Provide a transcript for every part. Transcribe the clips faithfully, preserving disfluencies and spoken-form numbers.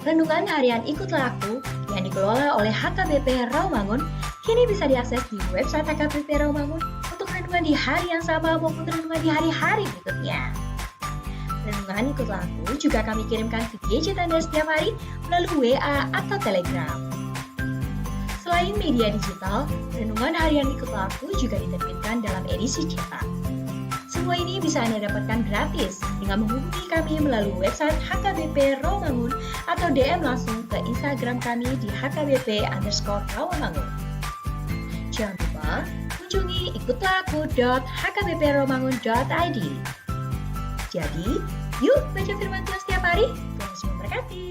Renungan harian Ikutlah Aku yang dikelola oleh H K B P Rawamangun kini bisa diakses di website H K B P Rawamangun untuk renungan di hari yang sama maupun renungan di hari-hari berikutnya. Renungan Ikutlah Aku juga kami kirimkan ke gadget Anda setiap hari melalui W A atau Telegram. Selain media digital, renungan harian Ikutlah Aku juga diterbitkan dalam edisi cetak. Semua ini bisa Anda dapatkan gratis dengan menghubungi kami melalui website H K B P Rawamangun atau D M langsung ke Instagram kami di H K B P underscore Rawamangun. Jangan lupa kunjungi ikutlah aku dot H K B P rawamangun dot I D. Jadi, yuk baca firman Tuhan setiap hari. Tuhan Yesus memberkati.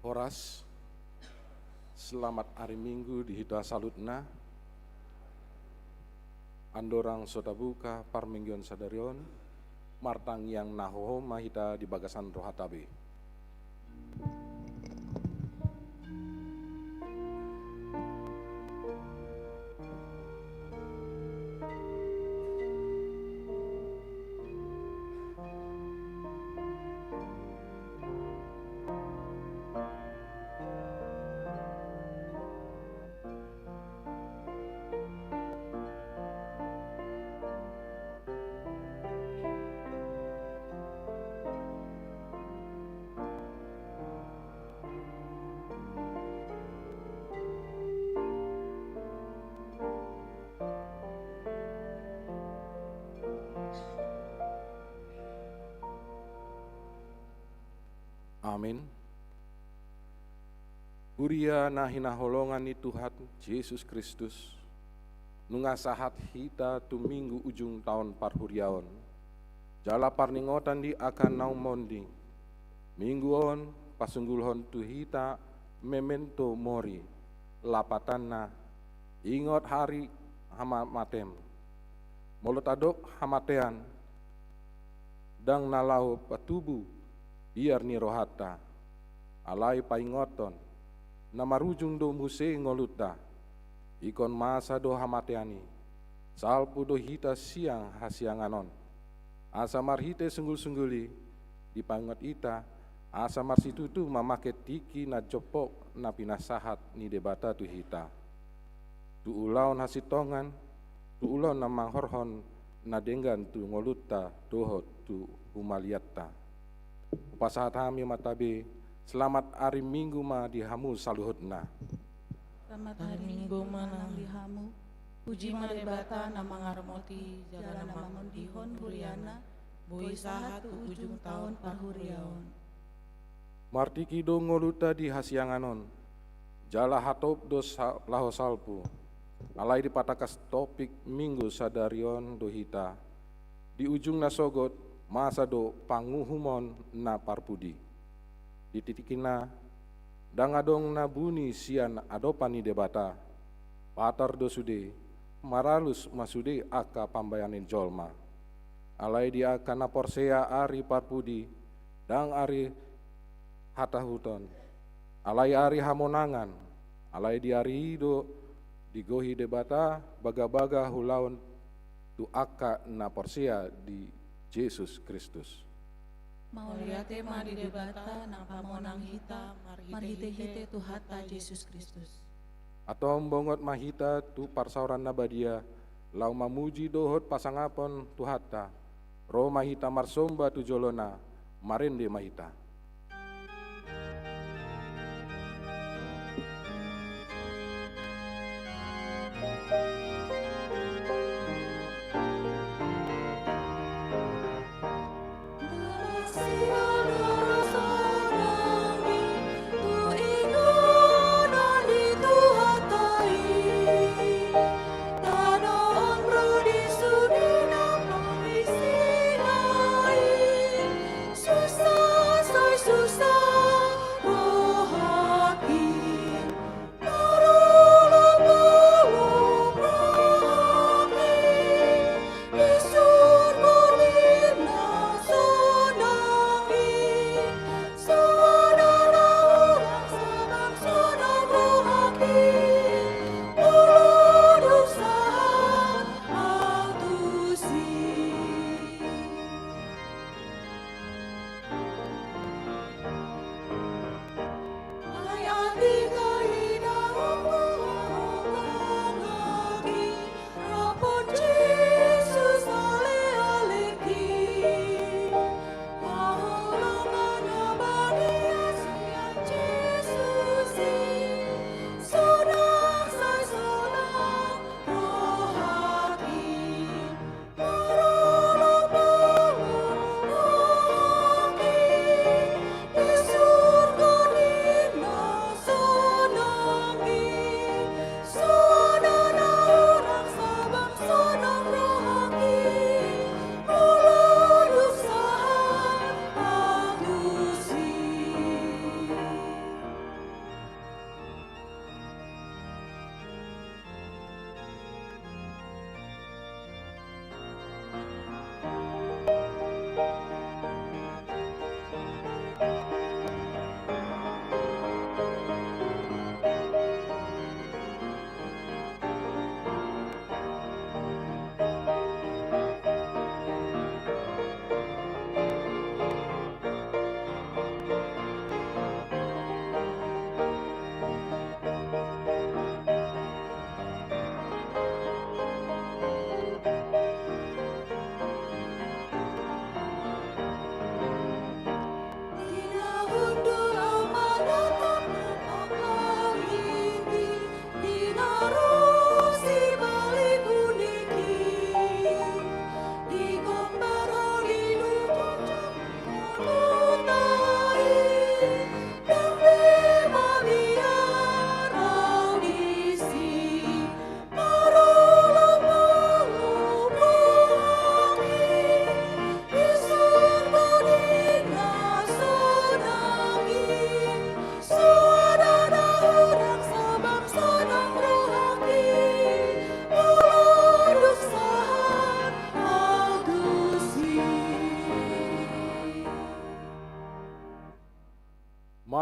Horas. Selamat ari Minggu di hita saluhutna. Andorang so tabuka parmingguon sadari on, martangiang na hohom ma hita di bagasan rohanta be. Amin. Huria na hinaholongan ni Tuhan Jesus Kristus, nunga sahat hita tu minggu ujung taon parhuriaon, jala parningotan di angka na ummondi. Minggu on pasunggulhon tu hita memento mori, lapatanna, ingot hari hamamatem. Molo tadok hamatean, ndang na laho patubu biar ni rohanta, alai paingothon, na marujung do muse ngolunta. Ingkon masa do hamatean i, salpu do hita sian hasiangan on. Asa marhite sunggulsunggul i, dipaingot hita, asa marsitutu mamangke tingki na jompok na pinasahat ni Debata tu hita. Tu ulaon hasintongan, tu ulaon na manghorhon na denggan tu ngolunta dohot tu humaliangta. Hupasahat hami ma tabe, selamat ari Minggu ma di hamu saluhutna. Selamat hari Minggu ma nang di hamu. Puji ma Debata na mangaramoti jala na mangondihon huriana, boi sahat tu ujung taon parhuriaon. Martingki do ngolunta di hasiangan on, jala hatop do sa-, laho salpu. Alai dipatangkas topik Minggu sadari on do hita, di ujung na sogot, masa do panguhumon na parpudi. Di tingkina, ndang adong na buni sian adopan ni Debata. Patar do sude, maralus ma sude angka pambahenan ni jolma. Alai di angka na porsea ari parpudi, ndang ari hatahuton, alai ari hamonangan, alai di ari i do digohi Debata bagabaga ulaon tu angka na porsea di Jesus Kristus. Mauliate ma di Debata na pamonang hita marhitehite Tuhanta Jesus Kristus. Antong bongot ma hita tu parsaoran na badia, laho mamuji dohot pasangapon Tuhanta. Ro ma hita marsomba tu jolona, marende ma hita.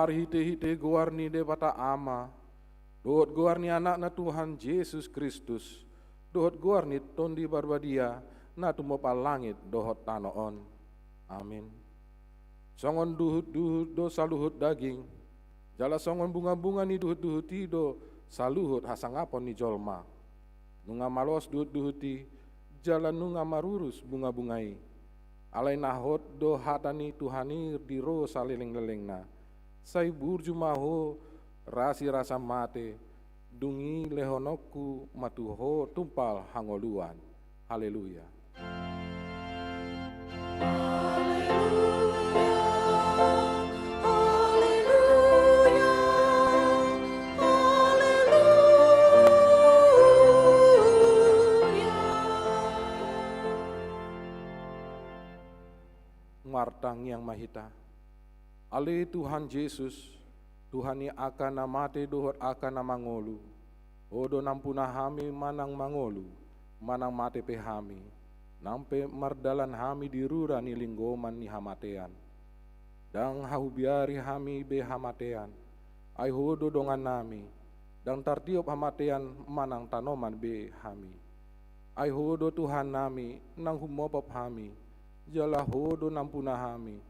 Marhite-hite goar ni Debata Ama, dohot goar ni Anakna Tuhan Jesus Kristus, dohot goar ni Tondi Parbadia, na tumompa langit dohot tano on. Amin. Songon duhut-duhut do saluhut daging, jala songon bunga-bunga ni duhut-duhut i do saluhut hasangapon ni jolma. Nunga malos duhut-duhut i, jala nunga marurus bunga-bunga i. Alai na hot do hata ni Tuhan i di ro saleleng-lelengna. Sai burju ma ho rasirasa mate, dung i lehononku ma tu ho tumpal hangoluan. Haleluya. Martangiang ma hita. Ale Tuhan Jesus, Tuhan ni angka na mate dohot angka na mangolu, Ho do nampuna hami manang mangolu, manang mate pe hami, nang pe mardalan hami di rura ni linggoman ni hamatean. Ndang hahubiari hami be hamatean, ai Ho do dongannami, ndang tartiop hamatean manang tanoman be hami. Ai Ho do Tuhannami, nang humopop hami, jala Ho do nampuna hami.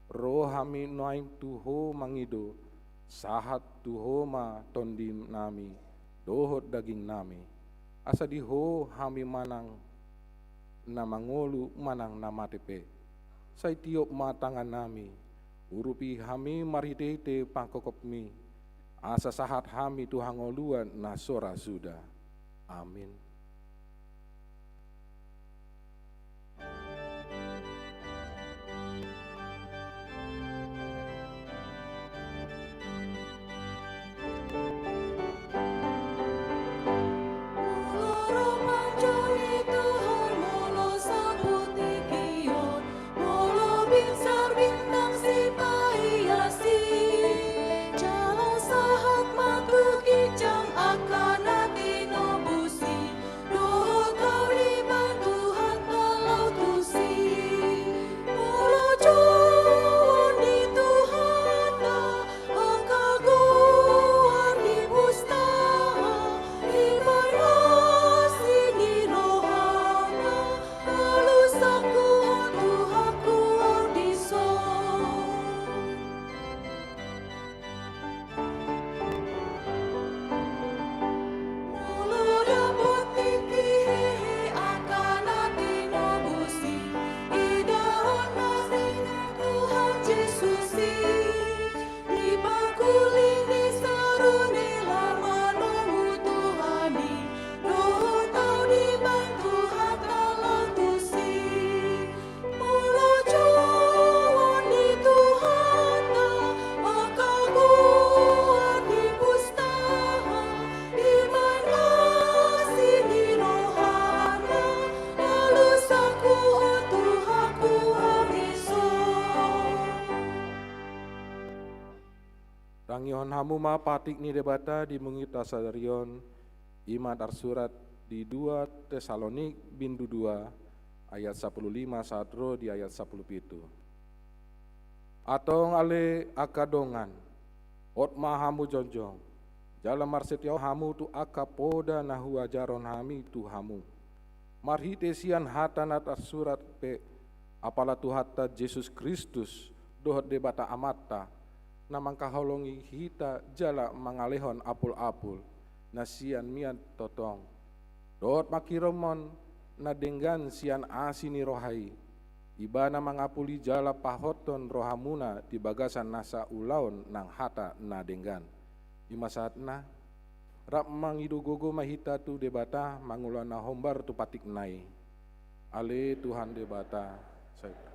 Ro hami nuaeng tu Ho mangido, sahat tu Ho ma tondinami dohot dagingnami. Asa di Ho hami manang na mangolu manang na mate pe. Sai tiop ma tangannami, urupi hami marhite-hite pangkopmi, asa sahat hami tu hangoluan na so ra suda. Amin. Molo binsar bintang sipaias i, jala sahat ma tu ginjang angka na tinobus i, dohot hau dibantu hata laho tusi. Molo jouon ni Tuhanta angka goar ni pustaha, dipaasi ni rohana, alusan Ho Tuhanku on dison. Molo dapot tingki hehe angka na tinobus i, idaonna sian Tuhan Jesus i. Dipangkuling ni saru ni lama nomu Tuhan i, dohot hau dibantu hata laho tusi. Molo jouon ni Tuhanta angka goar ni pustaha, dipaasi ni rohana, alusan Ho Tuhanku on dison. Tangihon hamu ma patik ni Debata di minggu sadari on, i ma tarsurat di dua Tesalonik bindu dua ayat sapuluh lima sahat ro di ayat sapuluh pitu. Antong ale angka dongan, hot ma hamu jongjong, jala marsetia hamu tu angka poda na huajarhon hami tu hamu. Marhite sian hata na tarsurat pe, apala Tuhanta Jesus Kristus dohot Debata Amanta, na mangkaholongi hita jala mangalehon apul-apul na sian mian tongtong, dohot mangkirimhon na denggan sian asi ni roha i, Ibana mangapuli jala pahothon rohamuna di bagasan nasa ulaon nang hata na denggan. I ma sahatna, rap mangido gogo ma hita tu Debata mangula na hombar tu patikna i. Ale Tuhan Debata, sai.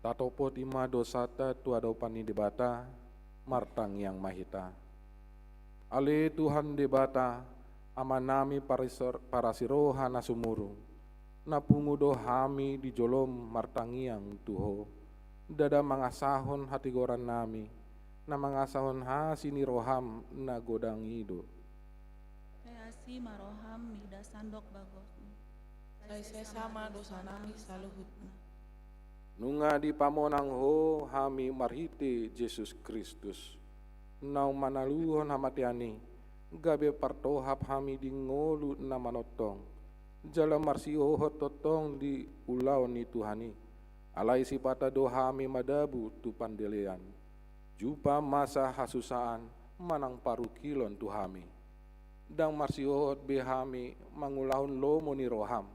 Patopoti ma dosanta tu adopan ni Debata, martangiang ma hita. Ale Tuhan Debata, Amanami parisor-, parasiroha na sumurung, na pungu do hami di jolom martangiang tu Ho, ndada mangasahon hatigorannami, na mangasahon asi ni roham na godang i do. Sai asi ma roham mida sandok bagosmu. Sai sesa ma dosanami saluhutna. Nunga dipamonang Ho hami marhite Jesus Kristus, naung manaluhon hamatean i, gabe partohap hami di ngolu na manongtong, jala marsihohot tongtong di ulaon ni Tuhan i, alai sipata do hami madabu tu pandelean. Jumpa masa hasusaan manang parungkilon tu hami. Ndang marsihohot be hami mangulahon lomo ni roham,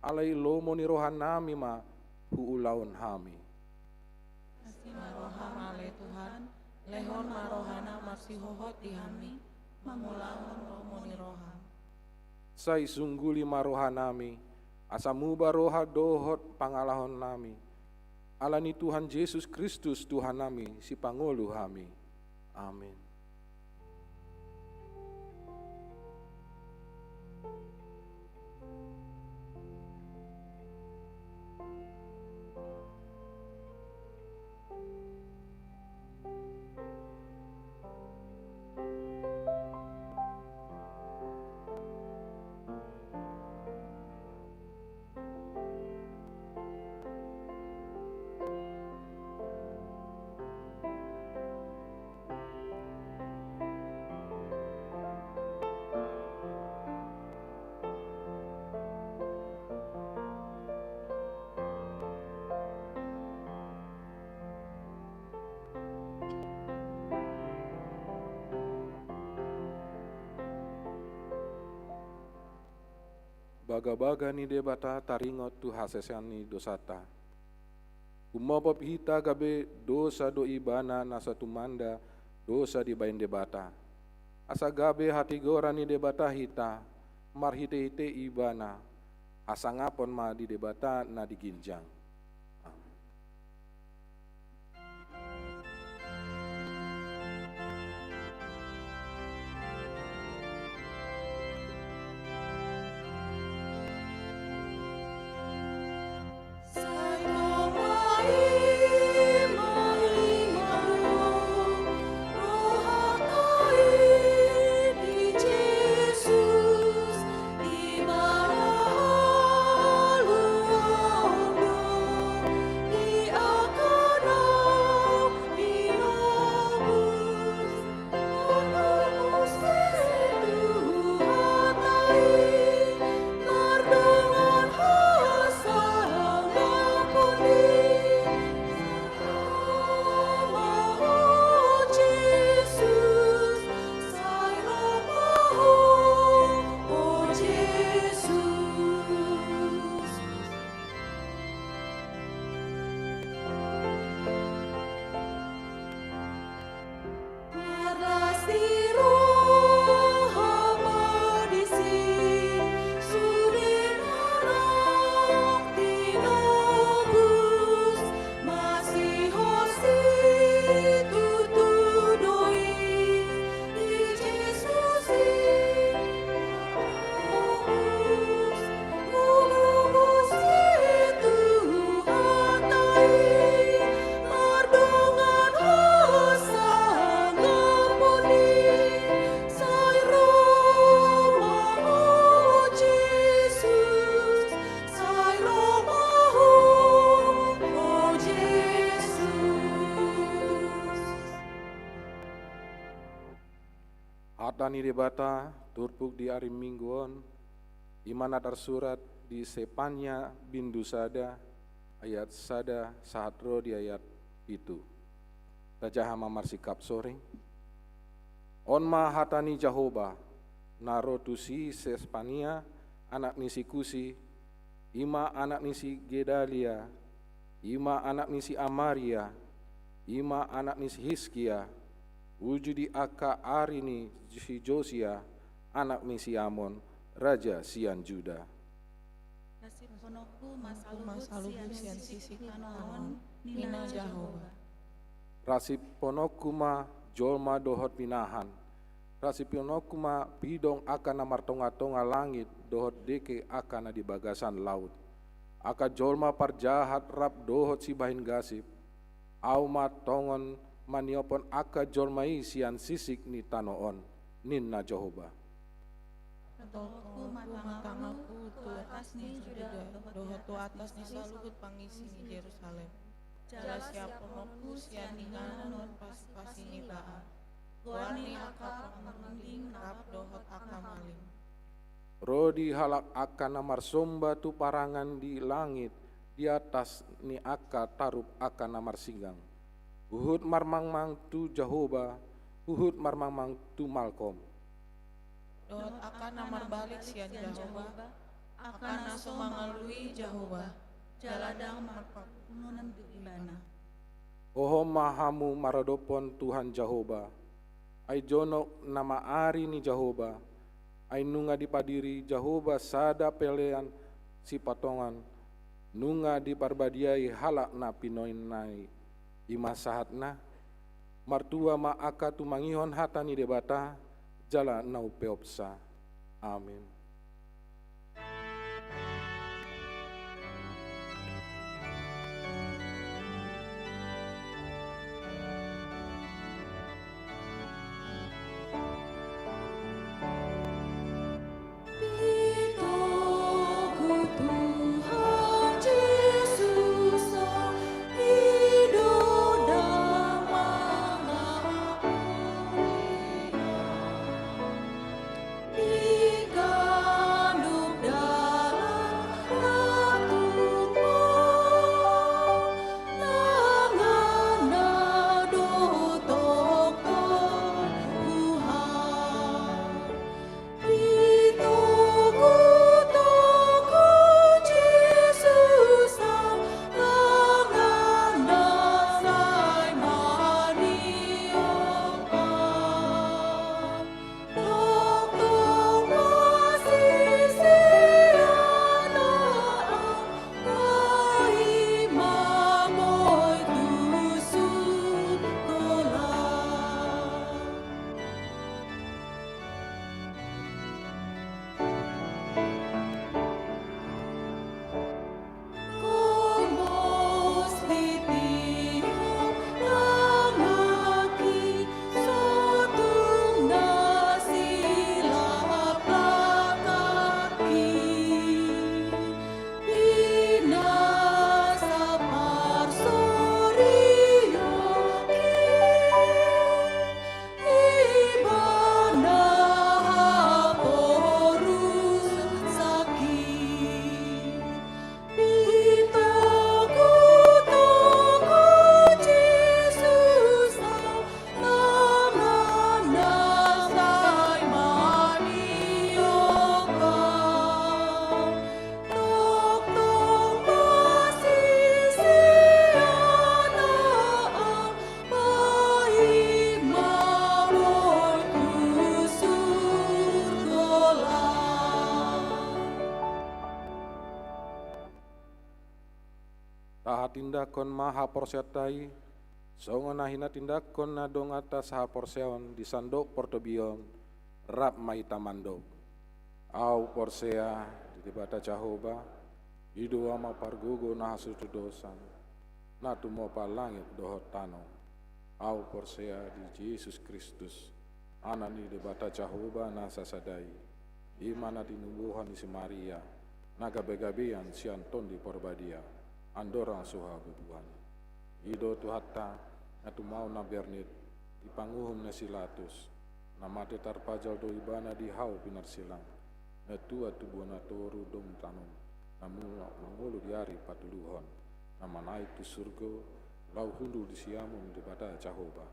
alai lomo ni rohanami ma huulahon hami. Asi ma roham ale Tuhan, lehon ma rohana marsihohot di hami, mangulahon lomo ni roham. Sai sungguli ma rohanami, asa muba roha dohot pangalahonnami, ala ni Tuhan Jesus Kristus Tuhannami, Sipangolu hami. Amin. Bagabaga ni Debata taringot tu hasesean ni dosanta. Humopop hita gabe dosa do Ibana na so tumanda dosa dibaen Debata. Asa gabe hatigoran ni Debata hita, marhitehite Ibana, hasangapon ma di Debata na di ginjang. Amin. Hata ni Debata turpuk di ari Minggu on, i ma na tarsurat di Sepania bindu sada, ayat sada sahat ro di ayat pitu. Tajaha ma marsikap soring. On ma hata ni Jahowa, na ro tu si Sepania, anak ni si Kusi, i ma anak ni si Gedalia, i ma anak ni si Amaria, i ma anak ni si Hiskia, uju di angka ari ni si Josia, anak ni si Amon, raja sian Juda. Nasip honongku ma saluhut sian sisik tano on, ninna Jahowa. Rasiphononku ma jolma dohot pinahan. Rasiphononku ma pidong angka na martongatonga langit dohot dengke angka na di bagasan laut. Angka jolma parjahat rap dohot sibahen gasip. Ahu ma tongon maniophon angka jolma i sian sisik ni tano on, ninna Jahowa. Tongtongku ma tanganku tu atas ni Juda, dohot tu atas ni saluhut pangisi ni Jerusalem. Jala siaphononku sian inganan on pasipasi ni Baal, goar ni angka pangarunding rap dohot angka malim. Ro di halak angka na marsomba tu parangan di langit, di atas ni angka tarup angka na marsigang. Huhut marmangmang tu Jahowa, huhut marmangmang tu Malkom. Dohot angka na marbalik sian Jahowa, angka na so mangalului Jahowa, jala ndang marpangulon tu Ibana. Hohom ma hamu maradophon Tuhan Jahowa, ai jonok nama ari ni Jahowa, ai nunga dipadiri Jahowa sada pelean sipatongan, nunga diparbadiai halak na pinoinna i. I ma sahatna. Martua ma angka tumangihon hata ni Debata, jala na umpeopsa. Amin. Tahatindangkon ma haporseaonta i, songon na hinatindangkon na dong atas haporseaon di sandok portobion, rap ma hita mandok. Ahu porsea di Debata Jahowa, i do Ama pargogo na hasuhuton dosa, na tumompa langit dohot tano. Ahu porsea di Jesus Kristus, Anak ni Debata Jahowa na sasada i, i ma na tinubuhon ni si Maria, na gabegabean sian Tondi Parbadia, andorang so habubuhan. I do Tuhanta, na tumaon na bernit, dipanguhum na si Pilatus, na mate tarpajal do Ibana di hau pinarsilang, na tua tubuan na toru dung tanom, na mulak mangolu di ari patoluhon, na manaek tu surgo, laho hundul di siamun ni Debata Jahowa,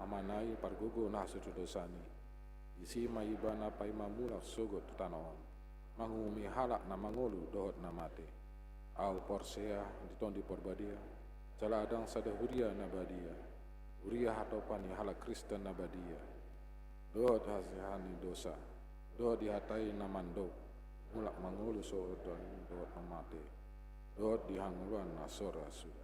Amana i pargogo na hasuhuton dosa i. Disi ma Ibana paima mulak sogot tu tano on, manguhumi halak na mangolu dohot na mate. Ahu porsea di Tondi Parbadia, jala ndang sada huria na badia, huria hatopan ni halak Kristen na badia, dohot hasehaton ni dosa, dohot di hata i na mandok, mulak mangolu sogot dohot na mate, dohot di hangoluan na so ra suda.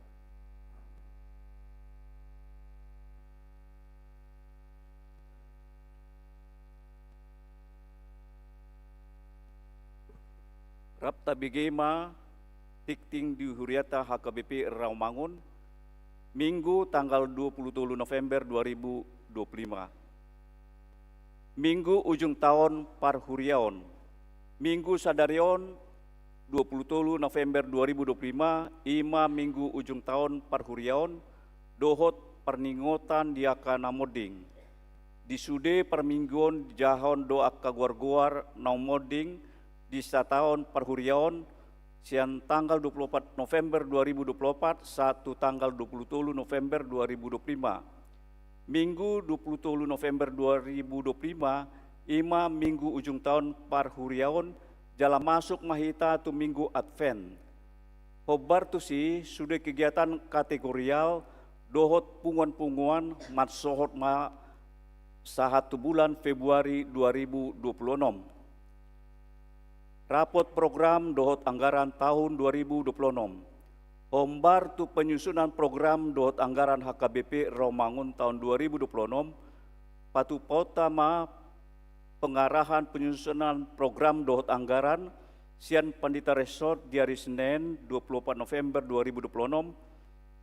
Rap tabege ma tingting di huriata H K B P Rawamangun, Minggu tanggal dua puluh tolu November dua ribu dua puluh lima. Minggu ujung taon parhuriaon. Minggu sadari on, dua puluh tolu November dua ribu dua puluh lima, i ma Minggu ujung taon parhuriaon dohot parningotan di angka na monding. Di sude parmingguon dijahahon do angka goar-goar na monding di sataon parhuriaon, sian tanggal dua puluh opat November dua ribu dua puluh opat sahat tu tanggal dua puluh tolu November dua ribu dua puluh lima. Minggu dua puluh tolu November dua ribu dua puluh lima, i ma Minggu ujung taon parhuriaon, jala masuk ma hita tu Minggu Advent. Hombar tusi, sude kegiatan kategorial dohot punguan-punguan mansohot ma sahat tu bulan Februari dua ribu dua puluh enam. Rapot program dohot anggaran tahun dua ribu dua puluh enam. Hombar tu penyusunan program dohot anggaran H K B P Rawamangun tahun dua ribu dua puluh enam, patupaonta ma pengarahan penyusunan program dohot anggaran sian Pandita Resort di ari Senin dua puluh opat November dua ribu dua puluh enam,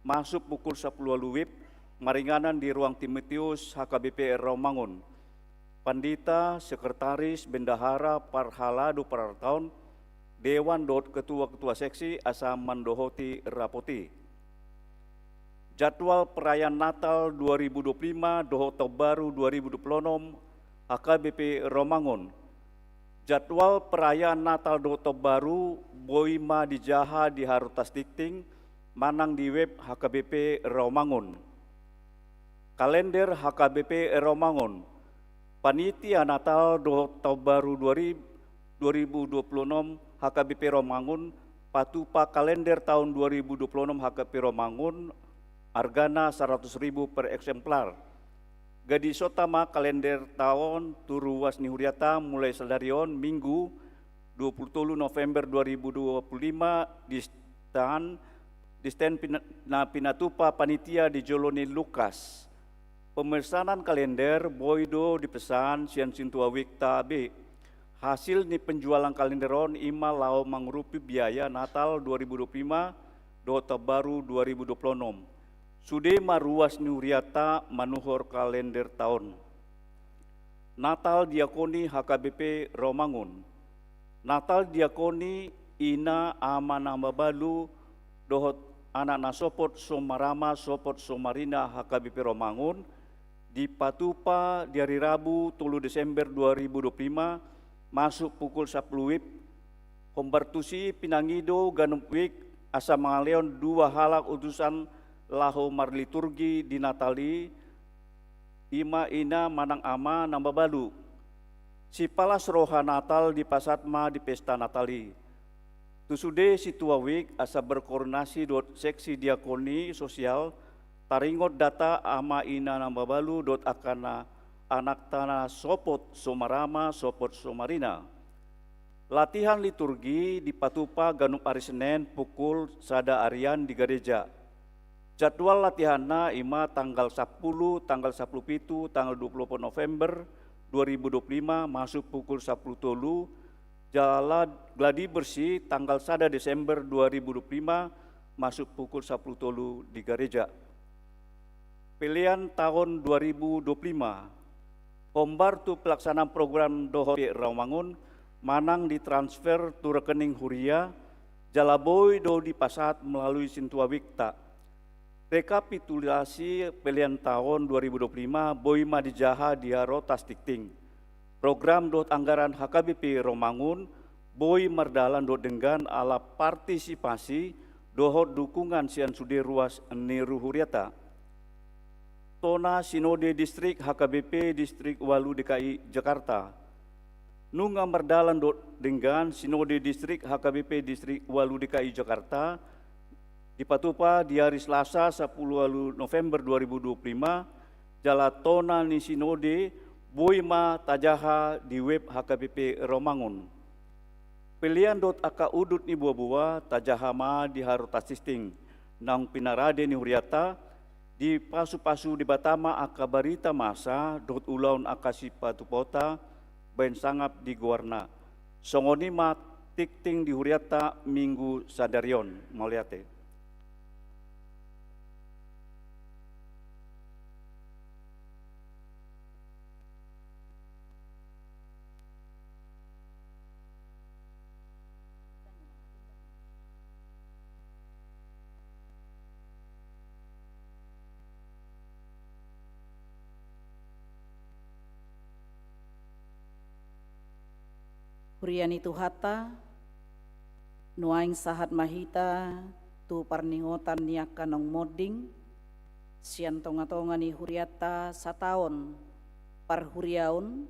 masuk pukul sapuluh ualu WIB, maringanan di Ruang Timotius H K B P Rawamangun. Pandita, sekretaris, bendahara, parhalado parartaon, dewan dohot ketua-ketua seksi asa mandohoti rapot i. Jadwal perayaan Natal dua ribu dua puluh lima dohot Taon Baru dua ribu dua puluh enam, H K B P Rawamangun. Jadwal perayaan Natal dohot Taon Baru boi ma dijaha di harotas tingting manang di web H K B P Rawamangun. Kalender H K B P Rawamangun. Panitia Natal dohot Taon Baru dua ribu, dua ribu dua puluh enam H K B P Rawamangun, patupa kalender tahun dua ribu dua puluh enam H K B P Rawamangun, argana saratus ribu per eksemplar. Gadisonta ma kalender taon tu ruas ni huriata mulai sadari on Minggu dua puluh tolu November dua ribu dua puluh lima di stan, di stan pina-, na pinatupa panitia di jolo ni Lukas. Pemesanan kalender boi do dipesan sian sintua wikta be. Hasil ni penjualan kalender on i ma laho mangurupi biaya Natal dua ribu dua puluh lima dohot Taon Baru dua ribu dua puluh enam. Sude ma ruas ni huriata manuhor kalender taon. Natal Diakoni H K B P Rawamangun. Natal Diakoni, ina, ama na mabalu dohot anak na sopot so marama sopot so marina H K B P Rawamangun, dipatupa di ari Rabu tolu Desember dua ribu dua puluh lima, masuk pukul sapuluh WIB. Hombar tusi pinangido ganup wijk asa mangalehon dua halak utusan laho marliturgi di Natal i, i ma ina manang ama na mabalu. Sipalas roha Natal dipasahat ma di pesta Natal i. Tu sude sintua wijk asa berkoordinasi dohot seksi diakoni sosial, taringot data ama ina na mabalu dohot angka na anakta na sopot so marama sopot so marina. Latihan liturgi dipatupa ganup ari Senen pukul sada arian di gareja. Jadwal latihanna i ma tanggal sapuluh, tanggal sapuluh pitu, tanggal dua puluh opat November dua ribu dua puluh lima, masuk pukul sapuluh tolu, jala gladi bersih tanggal sada Desember dua ribu dua puluh lima, masuk pukul sapuluh tolu di gareja. Pelean taon dua ribu dua puluh lima. Hombar tu pelaksanaan program dohot P Rawamangun manang ditransfer tu rekening huria, jala boi do dipasahat melalui sintua wikta. Rekapitulasi pelean taon dua ribu dua puluh lima boi ma dijaha di harotas tingting. Program dohot anggaran H K B P Rawamangun boi mardalan dohot denggan ala partisipasi dohot dukungan sian sude ruas ni huriata. Tona Sinode Distrik H K B P Distrik ualu D K I Jakarta. Nunga mardalan dohot denggan Sinode Distrik H K B P Distrik ualu D K I Jakarta, dipatupa di ari Selasa sapuluh ualu November dua ribu dua puluh lima, jala tona ni Sinode boi ma tajaha di web H K B P Rawamangun. Pelean dohot angka udut ni boaboa tajaha ma di harotas tingting, naung pinarade ni huriata, dipasupasu Debata ma angka barita masa dohot ulaon angka sipatupaonta bahen sangap di goarna. Songon i ma Tingting di hurianta Minggu sadari on. Mauliate. Huria ni Tuhanta, nuaeng sahat ma hita tu parningotan ni angka naung monding, sian tonga-tonga ni hurianta sataon parhuriaon,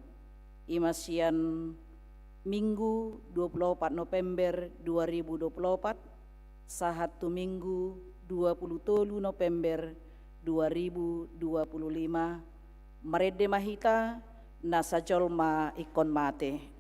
i ma sian Minggu dua puluh opat November dua ribu dua puluh opat, sahat tu Minggu dua puluh tolu November dua ribu dua puluh lima, marende ma hita na sajolma ingkon mate.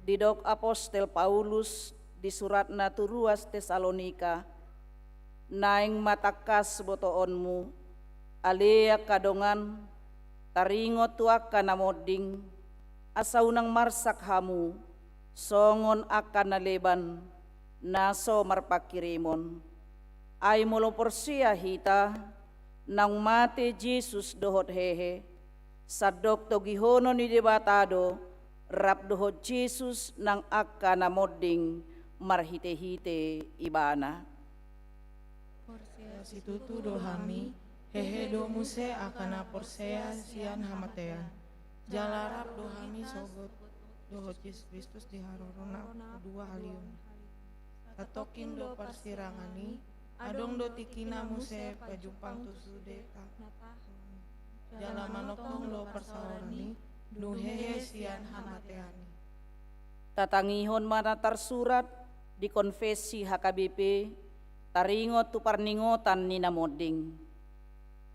Didok apostel Paulus di suratna tu ruas Tesalonika, naeng ma tangkas botoonmu, ale angka dongan, taringot tu angka na monding, asa unang marsak hamu, songon angka na leban, na so marpangkirimon. Ai molo porsea hita, naung mate Jesus dohot hehe, sandok togihonon ni Debata do, rap dohot Jesus nang angka na monding marhite-hite Ibana. Porsea situtu do hami, hehe do muse angka na porsea sian hamatean. Jala rap do hami sogot dohot Jesus Kristus di haroro na dua halion. Satongkin do parsirangan i, adong do tingkina muse pajumpang tu sude ta. Jala manongtong do parsaoran i, dung hehe sian hamatean i. Tatangihon ma na tarsurat di konfesi H K B P, taringot tu parningotan ni na monding.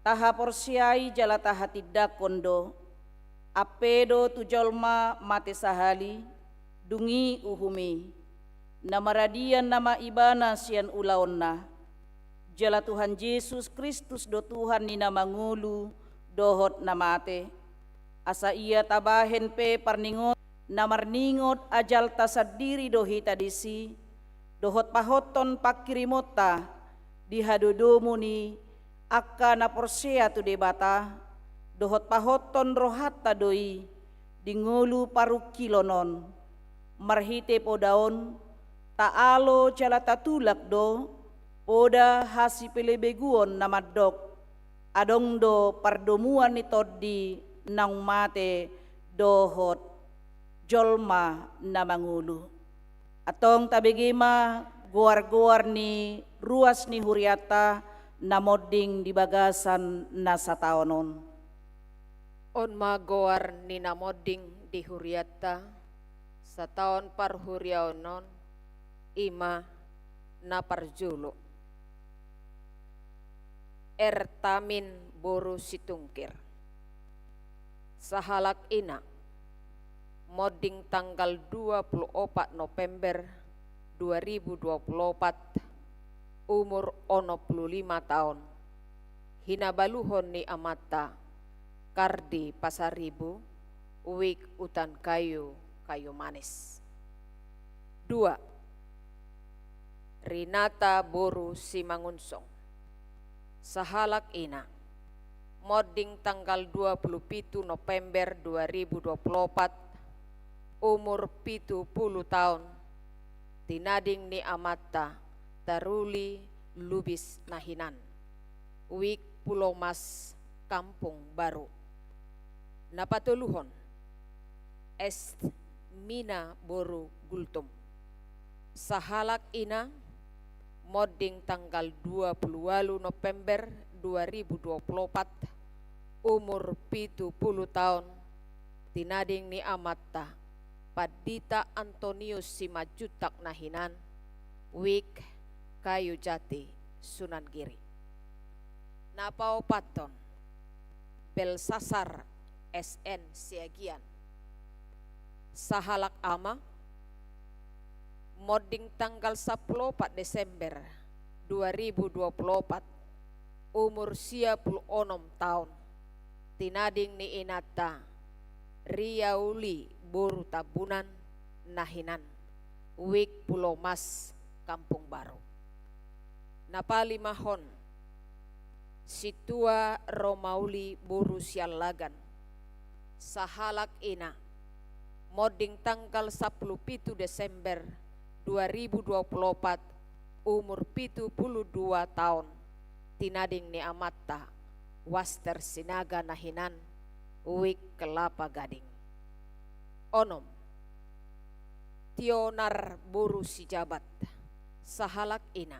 Tahaporseai jala tahatindangkon do, ampe do tu jolma mate sahali, dung i uhum i. Na maradian nama ibana sian ulaonna. Jala Tuhan Jesus Kristus do Tuhan ni na mangolu dohot na mate. Asa ia tabahen pe parningot, na marningot ajalta sandiri do hita disi, dohot pahothon pangkirimonta di hadodomon i angka na porsea tu Debata, dohot pahothon rohanta do i di ngolu parungkilon on. Marhite poda on, taalo jala tatulak do poda hasipelebeguon na mandok, adong do pardomuan ni tondi naung mate dohot jolma na mangolu. Antong tabege ma goar-goar ni ruas ni hurianta na monding di bagasan na sataon on. On ma goar ni na monding di hurianta, sataon parhuriaon on, i ma na parjolo. Ertamin boru Situngkir. Sahalak ina, monding tanggal dua puluh opat November dua ribu dua puluh opat, umur onom puluh lima taon. Hinabaluhon ni amanta, Kardi Pasaribu, Wik Utan Kayu, Kayu Manis. Dua, Rinata boru Simangunsong. Sahalak ina, monding tanggal dua puluh pitu November dua ribu dua puluh opat, umur pitu puluh taon, tinading ni amanta Taruli Lubis na hinan, Wijk Pulomas, Kampung Baru. Na patoluhon, Est Mina boru Gultom. Sahalak ina, monding tanggal dua puluh ualu November dua ribu dua puluh opat, umur pitu puluh taon, tinading ni amanta Pandita Antonius Simanjuntak na hinan, Wijk Kayu Jati, Sunan Giri. Na paopathon, Belsasar S N Siagian. Sahalak ama, monding tanggal sampulu opat Desember dua ribu dua puluh opat, umur sia puluh onom taon, tinading ni inanta Riauli boru Tambunan na hinan, Wijk Pulomas, Kampung Baru. Na palimahon, Sintua Romauli boru Siallagan. Sahalak ina, monding tanggal sampulu pitu Desember dua ribu dua puluh opat, umur pitu puluh dua taon, tinading ni amanta Waster Sinaga na hinan, Wijk Kelapa Gading. Onom, Tionar boru Sijabat. Sahalak ina,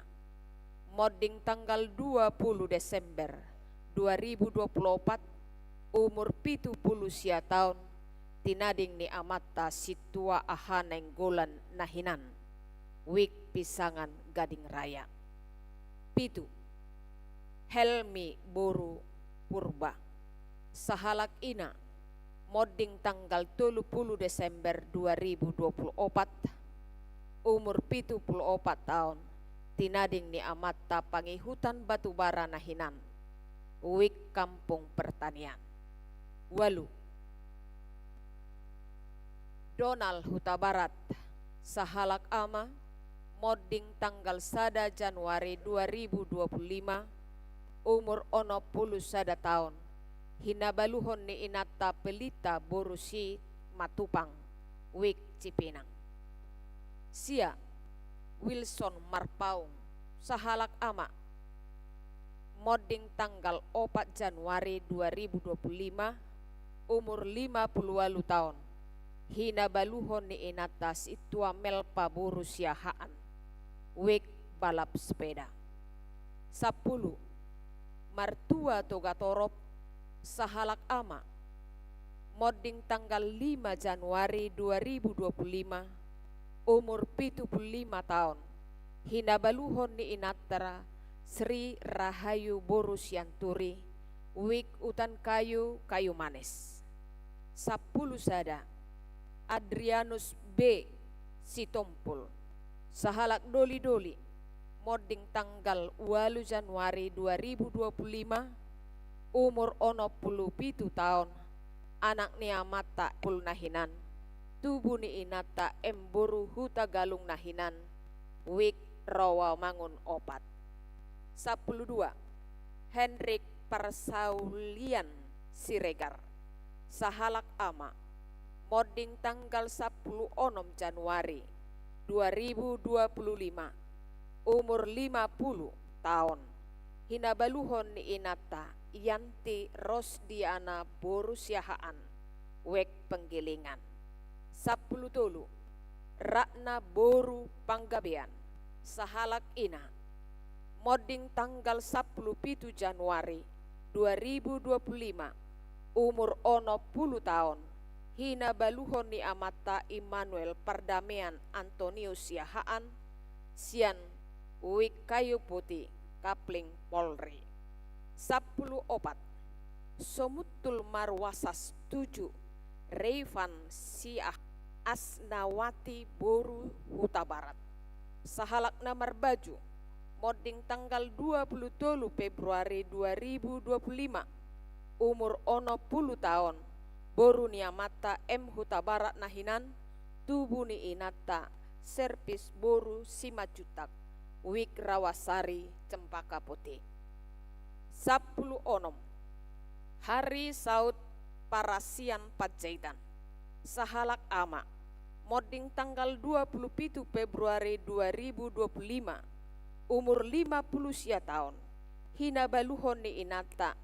monding tanggal dua puluh Desember dua ribu dua puluh opat, umur pitu puluh sia taon, tinading ni amanta Sintua Aha Nainggolan na hinan, Wijk Pisangan, Gading Raya. Pitu, Helmi boru Purba. Sahalak ina, monding tanggal tolu puluh Desember dua ribu dua puluh opat, umur pitu puluh opat taon, tinading ni amanta Pangihutan Batubara na hinan, Wijk Kampung Pertanian. Ualu, Donald Hutabarat. Sahalak ama, monding tanggal sada Januari dua ribu dua puluh lima, umur onom puluh sada taon, hinabaluhon ni inanta Pelita boru Simatupang, Wijk Cipinang. Sia, Wilson Marpaung. Sahalak ama, monding tanggal opat Januari dua ribu dua puluh lima, umur lima puluh ualu taon, hinabaluhon ni inanta Sintua Melpa boru Siahaan, Wijk balap sepeda. Sampulu, Martua Togatorop. Sahalak ama, monding tanggal lima Januari dua ribu dua puluh lima, umur pitu puluh lima taon, hinabaluhon ni inanta Sri Rahayu boru Sianturi, Wijk Utan Kayu, Kayu Manis. Sampulu sada, Adrianus B Sitompul. Sahalak doli-doli, monding tanggal ualu Januari dua ribu dua puluh lima, umur onom puluh pitu taon, anak ni amanta Pul na hinan, tubu ni inanta M boru Hutagalung na hinan, Wijk Rawamangun opat. Sampulu dua, Henrik Parsaulian Siregar. Sahalak ama, monding tanggal sampulu onom Januari dua ribu dua puluh lima, umur lima puluh taon, hinabaluhon ni inanta Yanti Rosdiana boru Siahaan, Wijk Penggilingan. Sampulu tolu, Ratna boru Panggabean. Sahalak ina, monding tanggal sampulu pitu Januari dua ribu dua puluh lima, umur onom puluh taon, hinabaluhon ni amanta Immanuel Pardamean Antonius Siahaan, sian Wijk Kayu Putih, Kapling, Polri. Sampulu opat, Somuntul Marwasas tuju, Reifan Siah, Asnawati boru Hutabarat. Sahalak na marbaju, monding tanggal dua puluh tolu Februari dua ribu dua puluh lima, umur onom puluh taon, boru ni amanta M Hutabarat na hinan, tubu ni inanta Serpis boru Simanjuntak, Wijk Rawasari, Cempaka Putih. Sampulu onom, Harry Saud Parasian Panjaitan, sahalak ama, monding tanggal dua puluh pitu Februari dua ribu dua puluh lima, umur lima puluh sia taon, hinabaluhon ni inanta,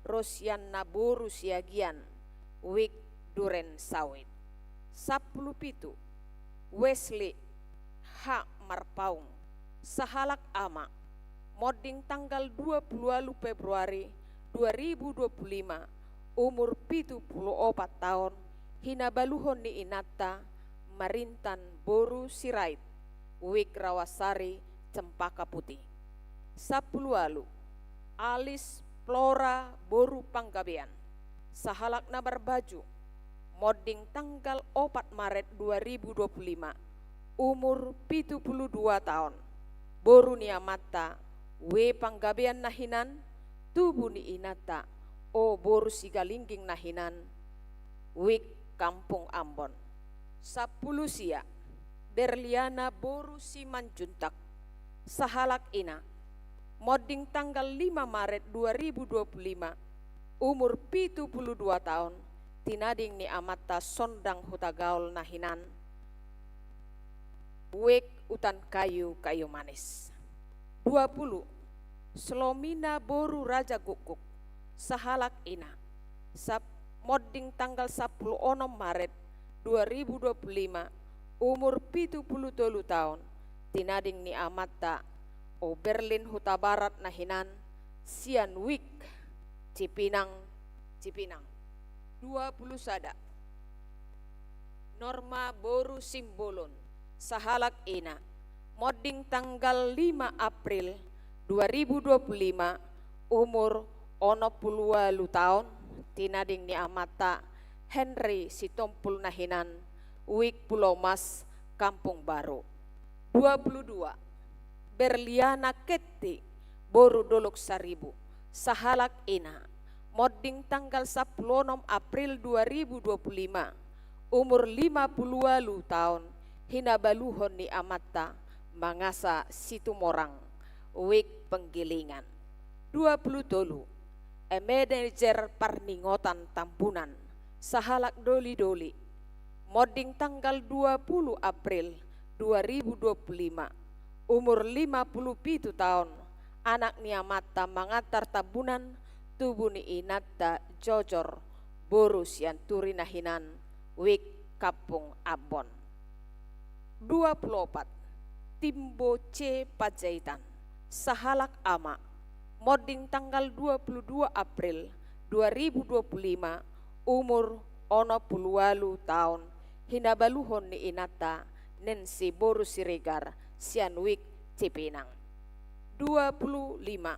Rosianna boru Siagian, Wijk Duren Sawit. Sampulu pitu, Wesley H. Marpaung, sahalak ama, monding tanggal dua puluh ualu Februari dua ribu dua puluh lima, umur pitu puluh opat taon, hinabaluhon ni inanta, Marintan boru Sirait, Wijk Rawasari, Cempaka Putih. Sampulu ualu, Alice Flora boru Panggabean, sahalak na marbaju, monding tanggal opat Maret dua ribu dua puluh lima, umur pitu puluh dua taon, boru ni amanta, W. Panggabean na hinan, tubu ni inanta, O. boru Sigalingging na hinan, Wijk Kampung Ambon. Sampulu sia, Berliana boru Simanjuntak, sahalak ina, monding tanggal lima Maret dua ribu dua puluh lima, umur pitu puluh dua taon, tinading ni amanta Sondang Hutagaol na hinan, Wijk Utan Kayu, Kayu Manis. Dua puluh, Slomina boru Raja Gukguk, sahalak ina, sap-, monding tanggal sampulu onom Maret dua ribu dua puluh lima, umur pitu puluh tolu taon, tinading ni amanta, O. Berlin Hutabarat na hinan, sian Wijk Cipinang, Cipinang. Dua puluh sada, Norma boru Simbolon, sahalak ina, monding tanggal lima April dua ribu dua puluh lima, umur onom puluh ualu taon, tinading ni amanta, Henry Sitompul na hinan, Wijk Pulau Mas, Kampung Baru. Dua puluh dua, Berliana Ketti boru Dolok Saribu, sahalak ina, monding tanggal sampulu onom April dua ribu dua puluh lima, umur lima puluh ualu taon, hinabaluhon ni amanta, Mangasa Situmorang, Wijk Penggilingan. Dua puluh tolu, Manajer Parningotan Tambunan, sahalak doli-doli, monding tanggal dua puluh April dua ribu dua puluh lima, umur lima puluh pitu taon, anak ni amanta Mangantar Tambunan, tubu ni inanta Jojor boru Sianturi na hinan, Wijk Kampung Ambon. Dua puluh opat, Timbo C. Panjaitan, sahalak ama, monding tanggal dua puluh dua April dua ribu dua puluh lima, umur onom puluh ualu taon, hinabaluhon ni inanta, Nensi boru Siregar, sian Wijk Cipinang. Dua puluh lima,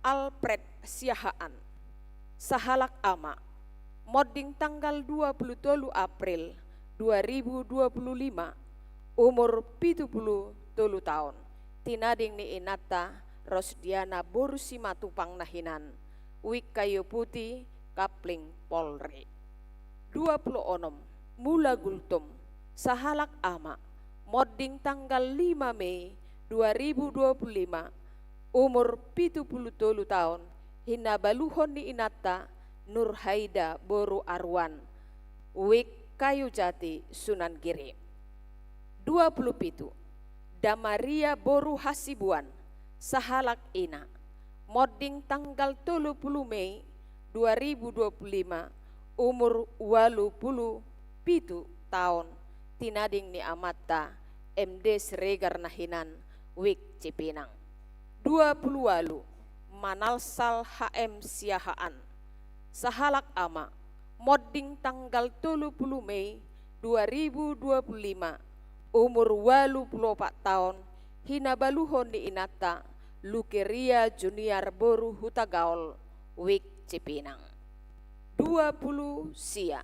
Alfred Siahaan, sahalak ama, monding tanggal dua puluh tolu April dua ribu dua puluh lima, umur pitu puluh tolu taon, tinading ni inanta, Rosdiana boru Simatupang na hinan, Wijk Kayu Putih, Kapling Polri. Dua puluh onom, Mula Gultom, sahalak ama, monding tanggal lima Mei dua ribu dua puluh lima, umur pitu puluh tolu taon, hinabaluhon ni inanta, Nurhaida boru Aruan, Wijk Kayu Jati, Sunan Giri. Dua puluh pitu, Damaria boru Hasibuan, sahalak ina, monding tanggal tolu puluh Mei dua ribu dua puluh lima, umur ualu puluh pitu taon, tinading ni amanta, M D Siregar na hinan, Wijk Cipinang. Dua puluh ualu, Manalsal H M Siahaan, sahalak ama, monding tanggal tolu puluh Mei dua ribu dua puluh lima, umur ualu puluh opat taon, hinabaluhon ni inanta, Lukeria Junior boru Hutagaol, Wijk Cipinang. Dua puluh sia,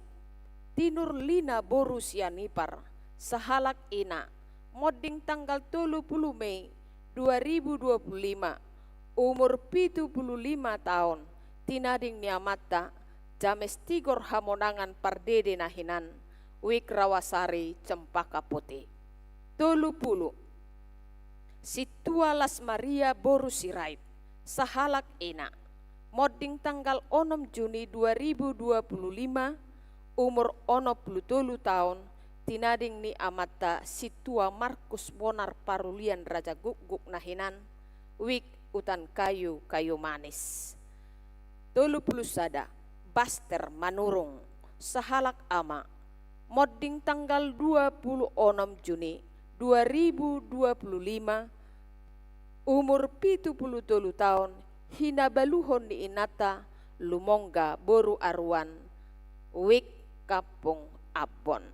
Tinur Lina boru Sianipar, sahalak ina, monding tanggal tolu puluh Mei dua ribu dua puluh lima, umur pitu puluh lima taon, tinading ni amanta, James Tigor Hamonangan Pardede na hinan, Wijk Rawasari, Cempaka Putih. Tolu puluh, Sintua Las Maria boru Sirait, sahalak ina, Monding tanggal onom Juni dua ribu dua puluh lima, umur onom puluh tolu taon, tinading ni amanta Sintua Markus Bonar Parulian Raja Gukguk na hinan, Wijk Utan Kayu, Kayu Manis. Tolu puluh sada, Baster Manurung, sahalak ama, monding tanggal dua puluh onom Juni dua ribu dua puluh lima, umur pitu puluh tolu taon, hinabaluhon ni inanta Lumongga boru Aruan, Wijk Kampung Ambon.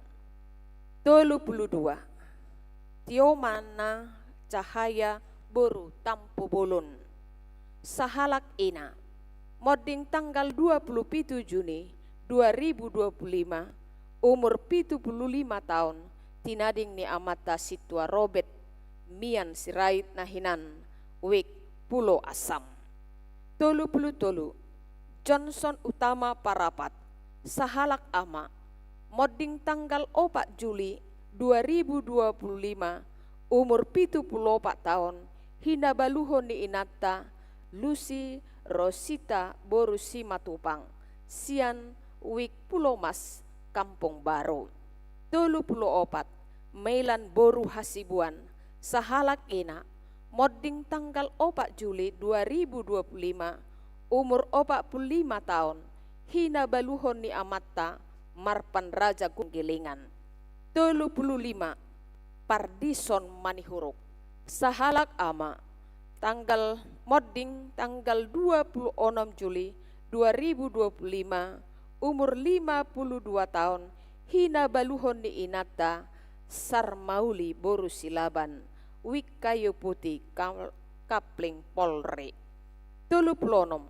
Tolu puluh dua, Tiomana Cahaya boru Tampubolon, sahalak ina, monding tanggal dua puluh pitu Juni dua ribu dua puluh lima, umur pitu puluh lima taon, tinading ni amanta Sintua Robert Mian Sirait na hinan, Wijk Pulo Asam. Tolu puluh tolu, Johnson Utama Parapat, sahalak ama, monding tanggal opat Juli dua ribu dua puluh lima, umur pitu puluh opat taon, hinabaluhon ni inanta Lucy Rosita boru Simatupang, sian Wijk Pulomas, Kampung Baru. Tolu puluh opat, Mailan boru Hasibuan, sahalak ina, monding tanggal opat Juli dua ribu dua puluh lima, umur opat puluh lima taon, hinabaluhon ni amanta Marpan Raja Gukguk Gilingan. Tolu puluh lima, Pardison Manihuruk, sahalak ama, tanggal, monding tanggal dua puluh onom Juli dua ribu dua puluh lima, umur lima puluh dua taon, hinabaluhon ni inanta Sarmauli boru Silaban, Wijk Kayu Putih, Kam-, Kapling Polri. Tolu puluh onom,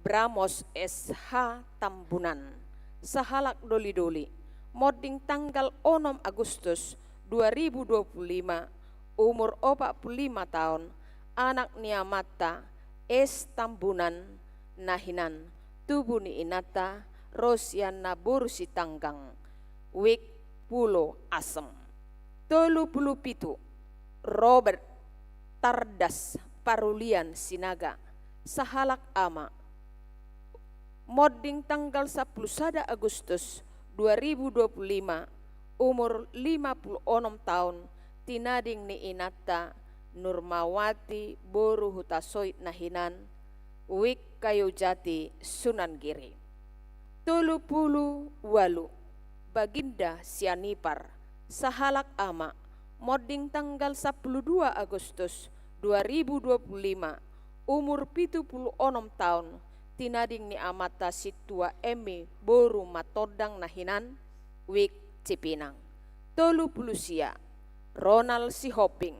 Bramos S H Tambunan, sahalak doli-doli, monding tanggal onom Agustus dua ribu dua puluh lima, umur opat puluh lima taon, anak ni amanta S Tambunan na hinan, tubu ni inanta Rosianna boru Sitanggang, Wijk Pulo Asem. Tolu puluh pitu, Robert Tardas Parulian Sinaga, sahalak ama, monding tanggal sampulu sada Agustus dua ribu dua puluh lima, umur lima puluh onom taon, tinading ni inanta Nurmawati boru Hutasoit na hinan, Wijk Kayu Jati, Sunan Giri. Tolu puluh ualu, Baginda Sianipar, sahalak ama, monding tanggal sampulu dua Agustus dua ribu dua puluh lima, umur pitu puluh onom taon, tinading ni amanta Sintua Emi boru Matondang na hinan, Wijk Cipinang. Tolu puluh sia, Ronald Sihombing,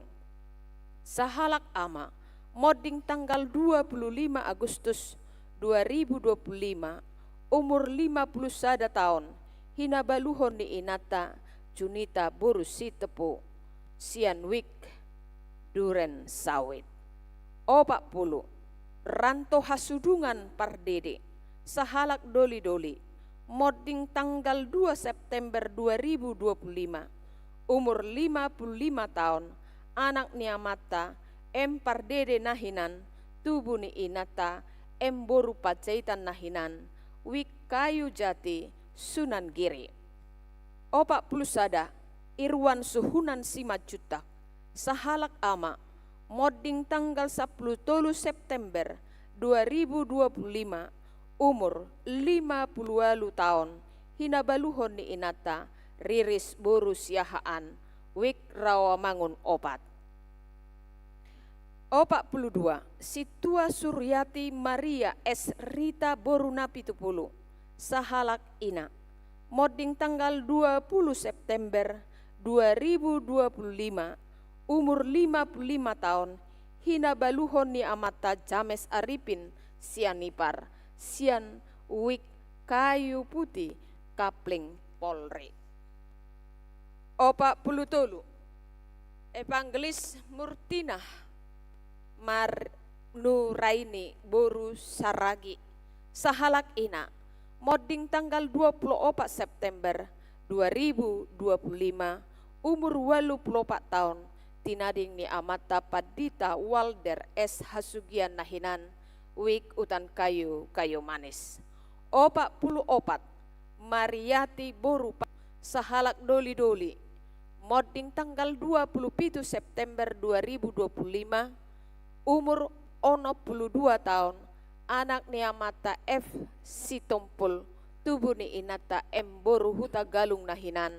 sahalak ama, monding tanggal dua puluh lima Agustus dua ribu dua puluh lima, umur lima puluh sada taon, hinabaluhon ni inanta Junita boru Sitepu, sian Wijk Duren Sawit. Opat puluh, Ranto Hasudungan Pardede, sahalak doli-doli, monding tanggal dua September dua ribu dua puluh lima, umur lima puluh lima taon, anak ni amanta M Pardede na hinan, tubu ni inanta M boru Panjaitan na hinan, Wijk Kayu Jati, Sunan Giri. Opat puluh sada, Irwan Suhunan Simanjuntak, sahalak ama, monding tanggal sampulu tolu September dua ribu dua puluh lima, umur lima puluh ualu taon, hinabaluhon ni inanta Riris boru Siahaan, Wijk Rawamangun opat. Opat puluh dua, Sintua Suryati Maria S Rita boru Napitupulu, sahalak ina, monding tanggal dua puluh September dua ribu dua puluh lima, umur lima puluh lima taon, hinabaluhon ni amanta James Arifin Sianipar, sian Wijk Kayu Putih, Kapling Polri. Opat puluh tolu, Evangelis Murtina Mar-, Nuraini boru Saragi, sahalak ina, monding tanggal dua puluh opat September dua ribu dua puluh lima, umur ualu puluh opat taon, tinading ni amanta Pandita Walder S Hasugian na hinan, Wijk Utan Kayu, Kayu Manis. Opat pulu opat, Mariati boru Pa-, sahalak Doli-doli, monding tanggal dua pulu pitu September dua ribu dua pulu lima, umur onom pulu dua taon, anak ni amanta F Sitompul, tubu ni inanta M boru Hutagalung na hinan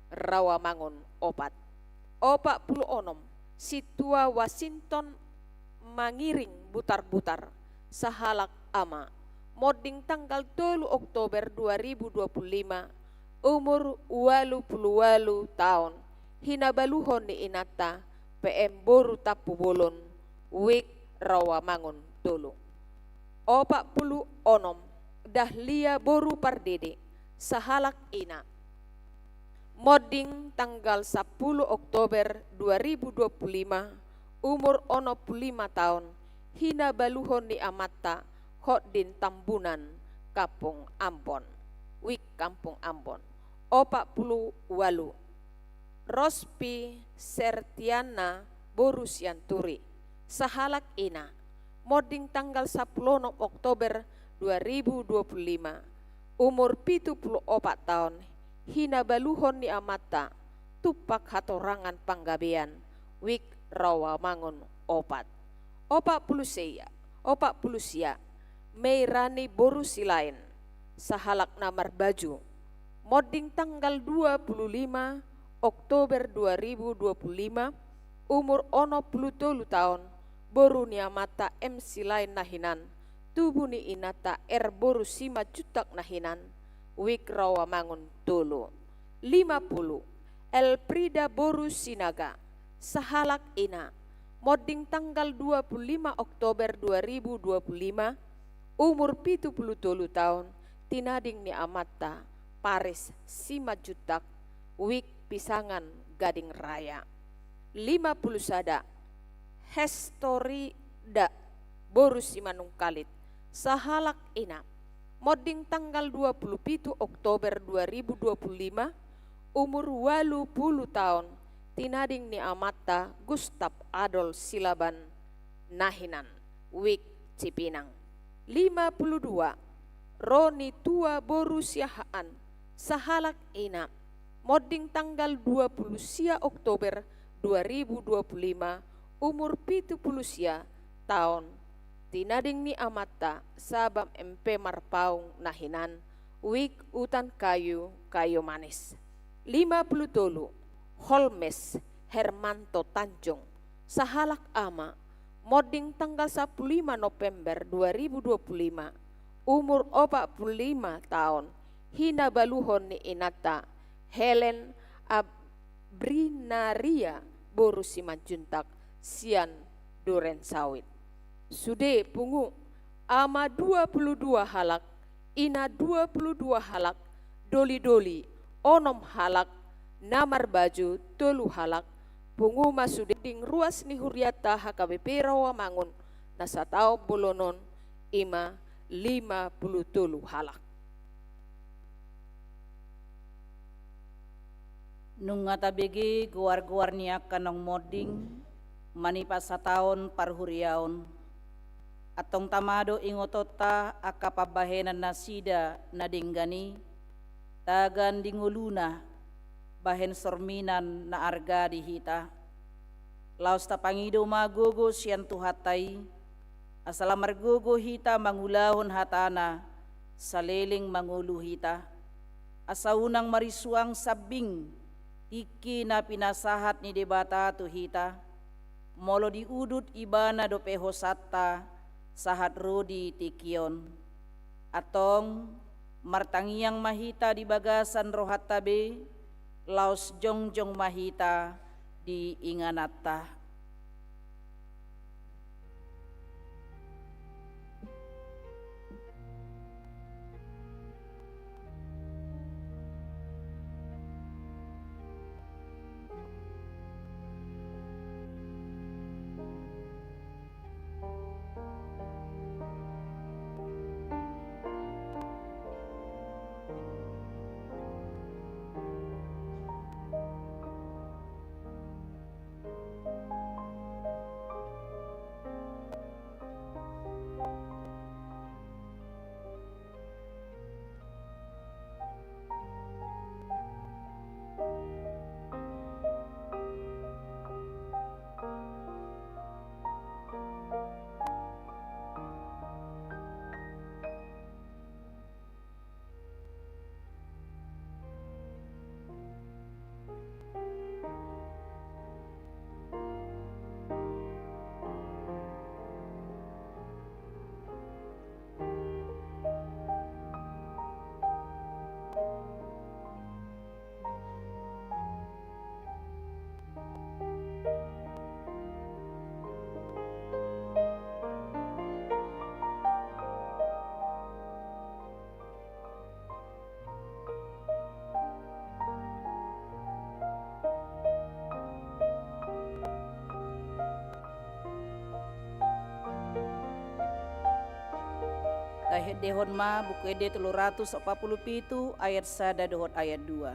Rawamangun opat. Opat pulu onom, Sintua Wasinton Mangiring Butarbutar, sahalak ama, monding tanggal tolu Oktober dua ribu dua pulu lima, umur ualu pulu ualu taon, hinabaluhon ni inanta P M boru Tampubolon, Wijk Rawamangun tolu. Opat pulu onom, Dahlia boru Pardede, sahalak ina, monding tanggal sampulu Oktober dua ribu dua pulu lima, umur onom pulu lima taon, hinabaluhon ni amanta Hotdin Tambunan, Kampung Ambon, Wijk Kampung Ambon. Opat pulu ualu, Rospi Sertiana boru Sianturi, sahalak ina, monding tanggal sampulu onom Oktober dua ribu dua pulu lima, umur pitu pulu opat taon, hinabaluhon ni amanta Tumpak Hatorangan Panggabean, Wijk Rawamangun opat. Opat pulu sia, opat pulu sia, Meirani boru Silaen, sahalak na marbaju, monding tanggal dua pulu lima Oktober dua ribu dua pulu lima, umur onom pulu tolu taon, boru ni amanta M Silaen na hinan, tubu ni inanta R boru Simanjuntak na hinan, Wijk Rawamangun tolu. Lima pulu, Elfrida boru Sinaga, sahalak ina, monding tanggal dua pulu lima Oktober dua ribu dua pulu lima, umur pitu pulu tolu taon, tinading ni amanta Paris Simanjuntak, Wijk Pisangan, Gading Raya. Lima pulu sada, Hestorida boru Simanungkalit, sahalak ina, monding tanggal dua pulu pitu Oktober dua ribu dua pulu lima, umur ualu pulu taon, tinading ni amanta Gustav Adolf Silaban na hinan, Wijk Cipinang. Lima pulu dua, Roni Tua boru Siahaan, sahalak ina, monding tanggal dua pulu sia Oktober dua ribu dua pulu lima, umur pitu pulu sia taon, tinading ni amanta Sabam M P Marpaung na hinan, Wijk Utan Kayu, Kayu Manis. Lima pulu tolu, Holmes Hermanto Tanjung, sahalak ama, monding tanggal sampulu lima November dua ribu dua pulu lima, umur opat pulu lima taon, hinabaluhon ni inanta Helen Abrinaria boru Simanjuntak, sian Duren Sawit. Sude pungu, ama dua pulu dua halak, ina dua pulu dua halak, doli-doli onom halak, na marbaju tolu halak, pungu ma sude ding ruas ni hurianta H K B P Rawamangun na sataon bolon on, i ma lima pulu tolu halak. Nunga tabege goar-goar ni angka naung monding manipat sataon parhuriaon. Antong tama do ingotonta angka pambahenan nasida na denggan i, tagan di ngoluna bahen sorminan na arga di hita. Laos tapangido ma gogo sian Tuhanta i, asa lam margogo hita mangulahon hatana, saleleng mangolu hita. Asa unang marisuang sambing tingki na pinasahat ni Debata tu hita, molo diudut Ibana dope hosanta sahat ro di tingki on. Antong martangiang ma hita di bagasan rohanta be, laos jongjong ma hita di ingananta. Endehon ma Buku Ende tolu ratus opat pulu pitu ayat sada dohot ayat dua.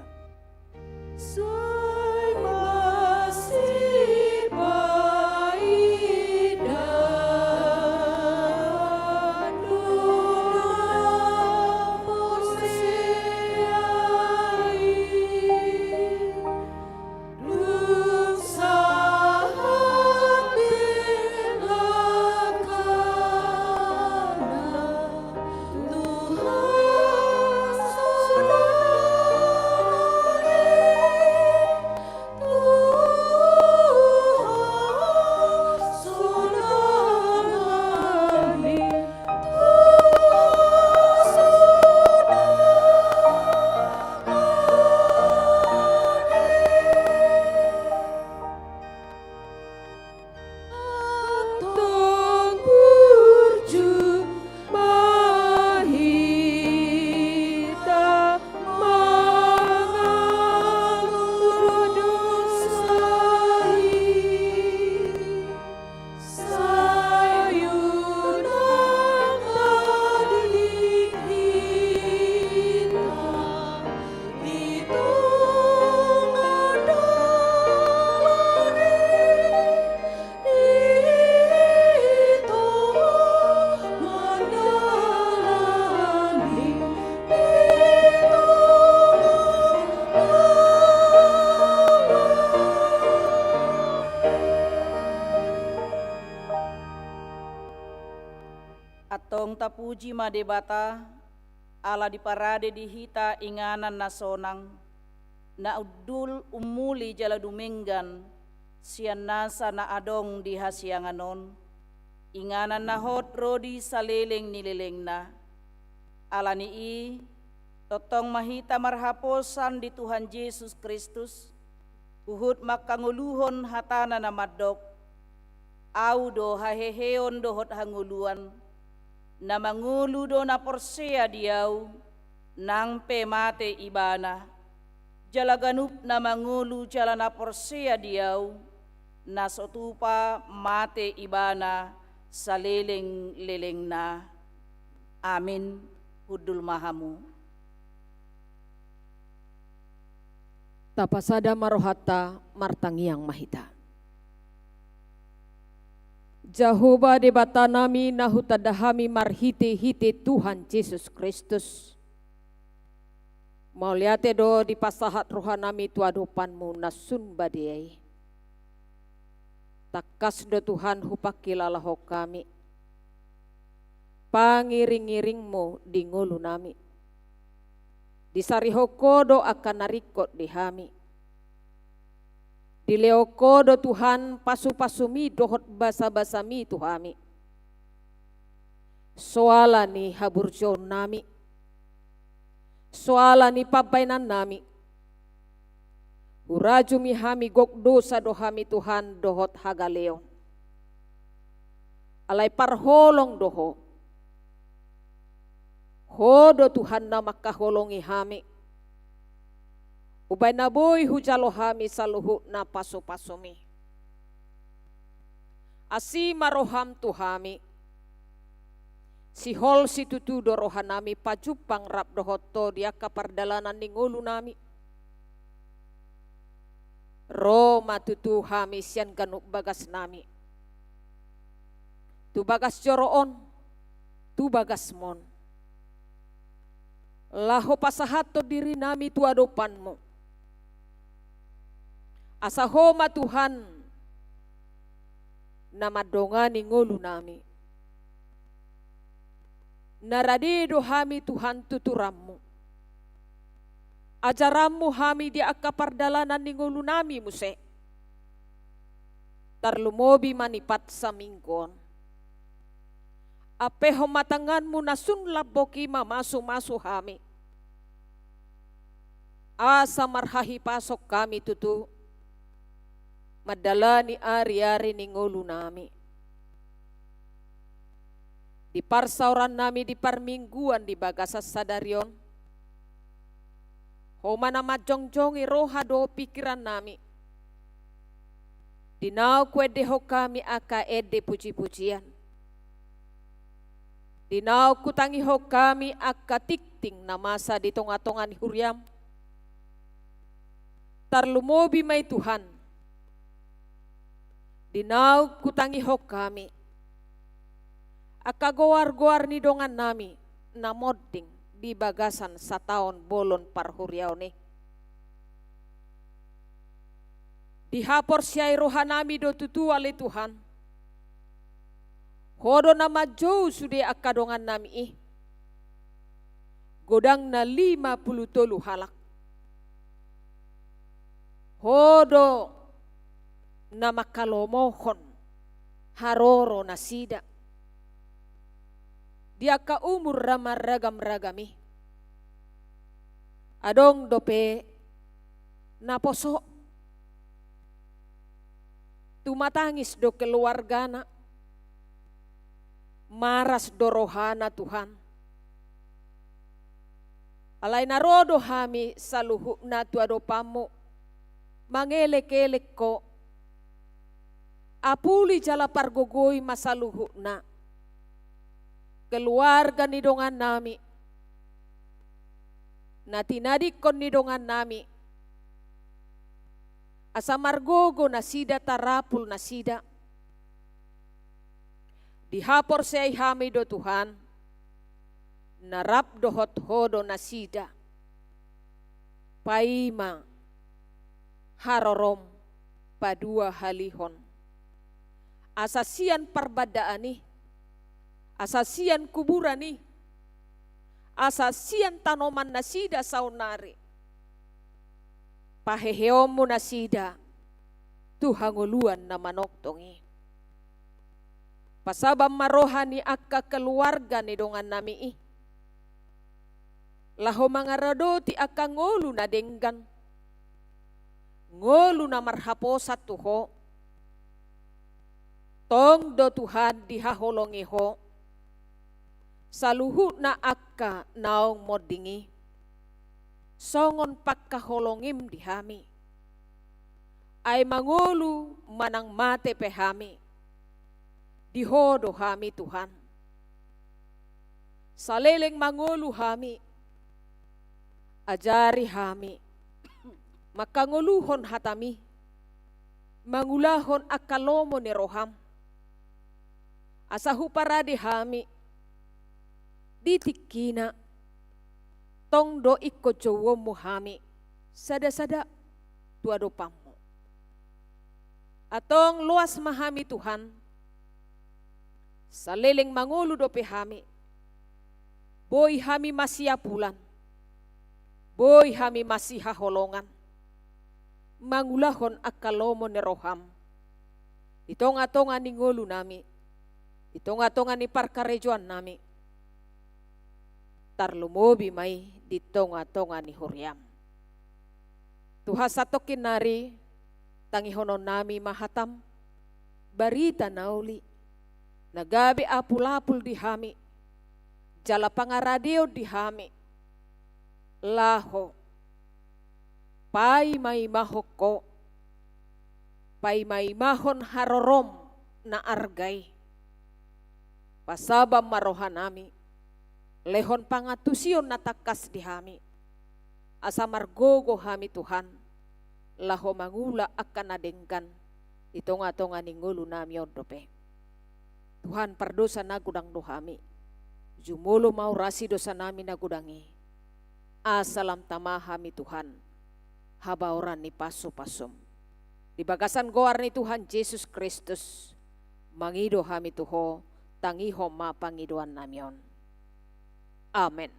Antong tapuji ma Debata, ala diparade di hita inganan na sonang, na hundul, ummuli jala dumenggan, sian nasa na adong di hasiangan on, inganan na hot ro di saleleng ni lelengna. Ala ni i, tongtong ma hita marhaposan di Tuhan Jesus Kristus, huhut manghangoluhon hatana na mandok: Ahu do haheheon dohot hangoluan, na mangolu do na porsea di Ahu, nang pe mate ibana. Jala ganup na mangolu jala na porsea di Ahu, na so tupa mate ibana saleleng-lelengna. Amin. Hundul ma hamu. Tapasada ma rohanta, martangiang ma hita. Jahowa Debatanami na hutanda hami marhite-hite Tuhan Jesus Kristus, mauliate do dipasahat rohanami tu adopanMu na sun badia i. Tangkas do Tuhan hupangkilalahon hami pangiring-iringMu di ngolunami. Disarihon Ho do angka na ringkot di hami. Dilehon Ho do Tuhan pasu-pasuMi dohot basa-basaMi tu hami. So ala ni haburjuonnami, so ala ni pambahenannami, hurajumi hami, gok dosa do hami Tuhan dohot hagaleon. Alai parholong do Ho. Ho do Tuhan na mangkaholongi hami. Umbahen na boi hujalo hami saluhutna pasu-pasuMi. Asi ma rohaM tu hami. Sihol situtu do rohanami pajumpang rap dohot Ho di angka pardalanan ni ngolunami. Ro ma tutu hami sian ganup bagasnami tu bagas joro on, tu bagasMon, laho pasahathon dirinami tu adopanMu. Asa Ho ma Tuhan na mandongani ngolunami. Na rade do hami Tuhan tuturanMu. AjaranMu hami di angka pardalanan ni ngolunami muse. Tarlumobi ma nipat saminggu on. Ampehon ma tanganMu na sun lambok i mamasu-masu hami. Asa marhahipason hami tutu mandalani ari-ari ni ngolunami. Di parsaorannami di parmingguan di bagasan sadari on, Ho ma na manjongjongi roha dohot pingkirannami. Di naung huendehon hami angka ende puji-pujian. Di naung hutangihon hami angka tingting na masa di tongatonga ni huriaM. Tarlumobi ma i Tuhan, di naung hutangihon hami angka goargoar ni dongannami na monding di bagasan sataon bolon parhuriaon i. Dihaporseai rohanami do tutu ale Tuhan, Ho do na manjou sude angka dongannami i, godangna lima pulu tolu halak. Ho do na manghalomohon haroro nasida di angka umur na marragamragam i. Adong dope naposo, tumatangis do keluargana, maras do rohana Tuhan. Alai na ro do hami saluhutna tu adopanMu, mangelekelek Ho, apuli jala pargogoi ma saluhutna keluarga ni dongannami, na tinadingkon ni dongannami, asa margogo nasida, tarapul nasida. Dihaporseai hami do Tuhan, na rap dohot Ho do nasida, paima harorom paduahalihon. Asa sian parbandaan i, asa sian kuburan i, asa sian tanoman nasida saonnari, paheheonMu nasida tu hangoluan na manongtong i. Pasabam ma roha ni angka keluarga ni dongannami i, laho mangaradoti angka ngolu na denggan, ngolu na marhaposan tu Ho. Tong do Tuhan dihaholongi Ho saluhutna angka naung monding i, songon pangkaholongiM di hami. Ai mangolu manang mate pe hami, di Ho do hami Tuhan. Saleleng mangolu hami, ajari hami mangkangoluhon hataMi, mangulahon angka lomo ni rohaM, asa huparade hami di tingkina, tong do ingkon jouonMu hami sadasada tu adopanMu. Antong loas ma hami Tuhan, saleleng mangolu dope hami, boi hami masiapulan, boi hami masihaholongan, mangulahon angka lomo ni rohaM di tongatonga ni ngolunami, di tongatonga ni parkarejoannami, tarlumobi ma i di tongatonga ni huriaM. Tuhan, satongkin nari tangihononnami ma hataM, barita na uli, na gabe apulapul di hami, jala pangaradeon di hami, laho paimaimahon Ho, paimaimahon harorom na arga i. Pasabam ma rohanami, lehon pangantusion na tangkas di hami, asa margogo hami Tuhan, laho mangula angka na denggan di tongatonga ni ngolunami on dope. Tuhan, pardosa na godang do hami. Jumolo maurasi dosanami na godang i, asa lam tama hami Tuhan habaoran ni pasupasum. Di bagasan goar ni Tuhan Jesus Kristus, mangido hami tu Ho, tangihon ma pangidoannami on. Amen.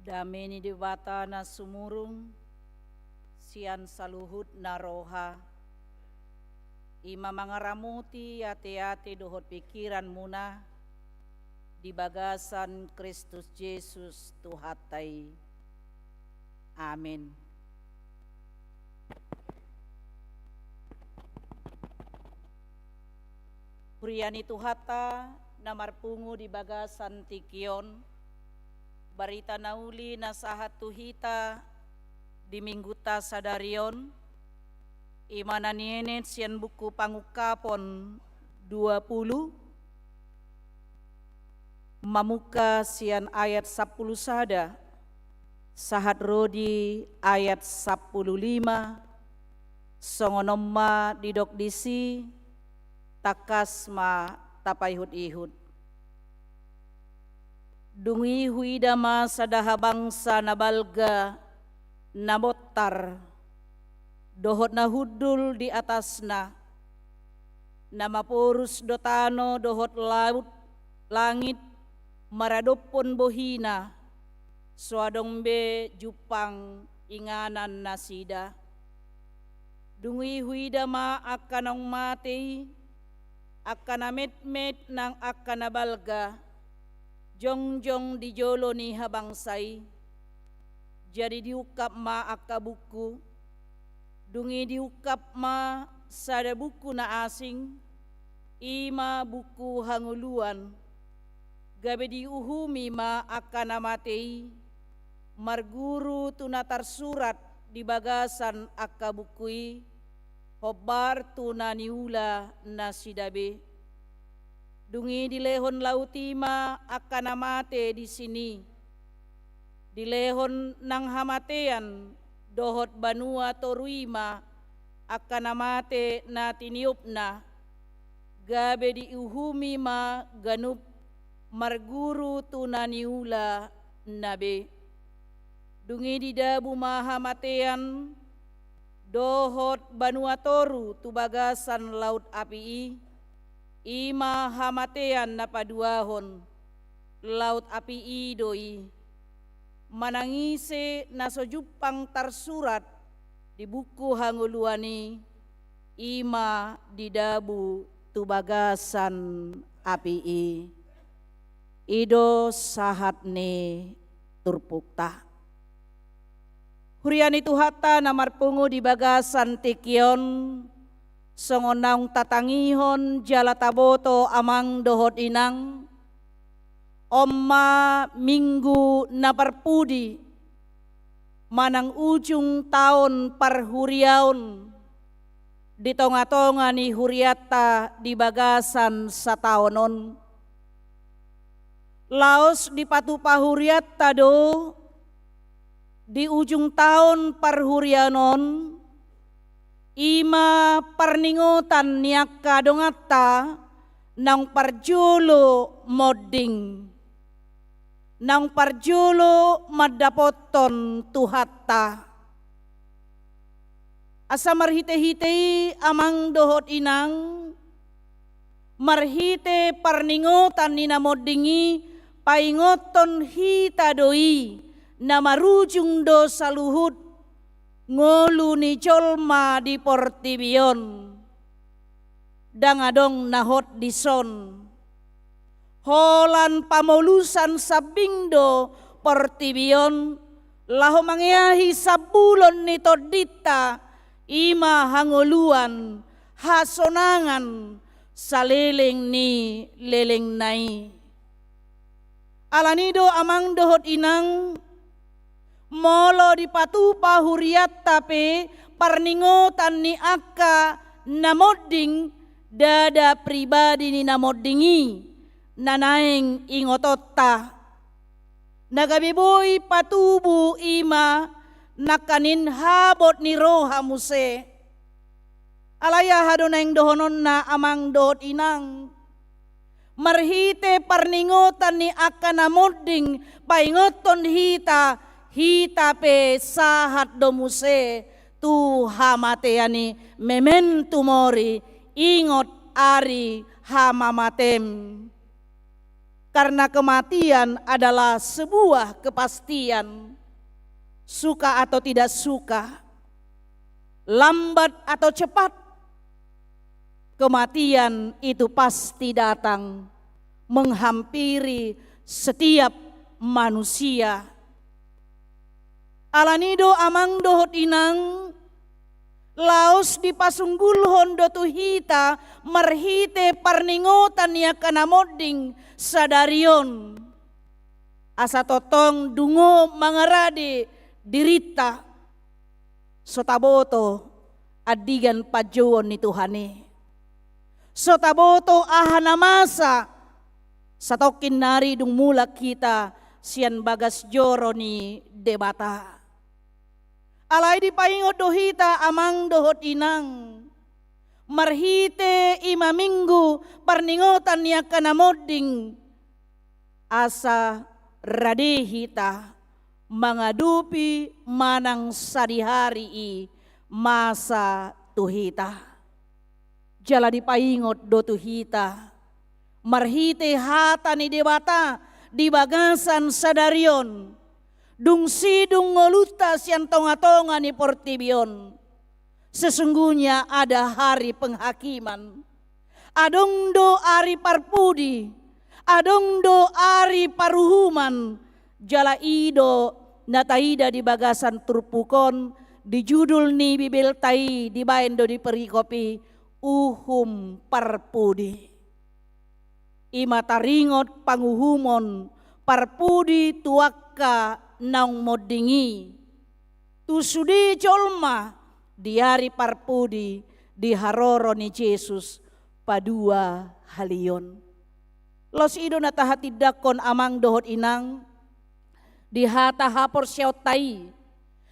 Dame ni Debata na sumurung sian saluhutna roha, i ma mangaramoti ateate dohot pikiranmuna di bagasan Kristus Jesus Tuhanta i. Amen. Huria ni Tuhanta na marpungu di bagasan tingki on, barita na uli na sahat tu hita di minggunta sadari on, i ma na nienet sian buku Pangungkapon dua pulu, mamungka sian ayat sampulu sada sahat ro di ayat sampulu lima, songon on ma didok disi, tangkas ma tapaihut-ihut. Dung i huida ma sada habangsa na balga, na bontar, dohot na hundul di atasna, na maporus do tano dohot laut, langit, maradophon bohina, so adong be jumpang inganan nasida. Dung i huida ma angka naung mate i, angka na metmet nang angka na balga, jongjong di jolo ni habangsa i. Jadi diungkap ma angka buku. Dung i diungkap ma sada buku na asing, i ma buku hangoluan. Gabe diuhumi ma angka na mate i, marguru tu na tarsurat di bagasan angka buku i, hombar tu na niula nasida be. Dung i dilehon laut i ma angka na mate di sini. Dilehon nang hamatean dohot banua toru i ma angka na mate na tiniopna, gabe diuhumi ma ganup marguru tu na niula na be. Dung i didabu ma hamatean dohot banua toru tu bagasan laut api i, i ma hamatean na paduahon. Laut api i do i. Manang ise na so jumpang tarsurat di buku hangoluan i, i ma didabu tu bagasan api i. I do sahat ni turpukta. Huria ni Tuhanta na marpungu di bagasan tingki on, songon naung tatangihon jala taboto amang dohot inang, on ma minggu na parpudi, manang ujung taon parhuriaon, di tonga-tonga ni hurianta di bagasan sataon on. Laos dipatupa hurianta do, di ujung taon parhuriaon on, i ma parningotan ni angka donganta naung parjolo monding, naung parjolo mandapothon Tuhanta. Asa marhite-hite i amang dohot inang, marhite parningotan ni na monding i, paingothon hita do i, na marujung do saluhut ngolu ni jolma di portibi on. Ndang adong na hot dison. Holan pamolusan sambing do portibi on, laho mangeahi sambulon ni tondinta, i ma hangoluan, hasonangan, saleleng ni lelengna i. Alani do amang dohot inang, molo dipatupa hurianta pe parningotan ni angka na monding, ndada pribadi ni na monding i na naeng ingotonta. Na gabe boi patubu i ma nangkaning habot ni roha muse. Alai aha do naeng dohononna amang dohot inang? Marhite parningotan ni angka na monding paingothon hita, hita pe sahat do muse tu hamatean i, memento mori, ingot ari hamamatem. Karena kematian adalah sebuah kepastian, suka atau tidak suka, lambat atau cepat, kematian itu pasti datang menghampiri setiap manusia. Alani do amang dohot inang, laos dipasunggulhon do tu hita marhite parningotan ni angka na monding sadari on. Asa tongtong dungo mangarade dirinta, so taboto andigan panjouon ni Tuhan i. So taboto aha na masa satongkin nari dung mulak hita sian bagas joro ni Debata. Alai dipaingot do hita amang dohot inang, marhite i ma Minggu parningotan ni angka na monding, asa rade hita mangadopi manang sadihari i masa tu hita. Jala dipaingot do tu hita marhite hata ni Debata di bagasan sadari on, dung sidung ngolunta sian tongatonga ni portibi on. Sesungguhnya ada hari penghakiman. Adong do ari parpudi, adong do ari paruhuman. Jala i do na taida di bagasan turpuk on, di judul ni Bibelta i dibaen do di perikop i, uhum parpudi. I ma taringot panguhumon parpudi tu angka naung monding i. Tu sude jolma di ari parpudi di haroro ni Jesus paduahalihon. Laos i do na tahatindangkon amang dohot inang, di hata haporseaonta i,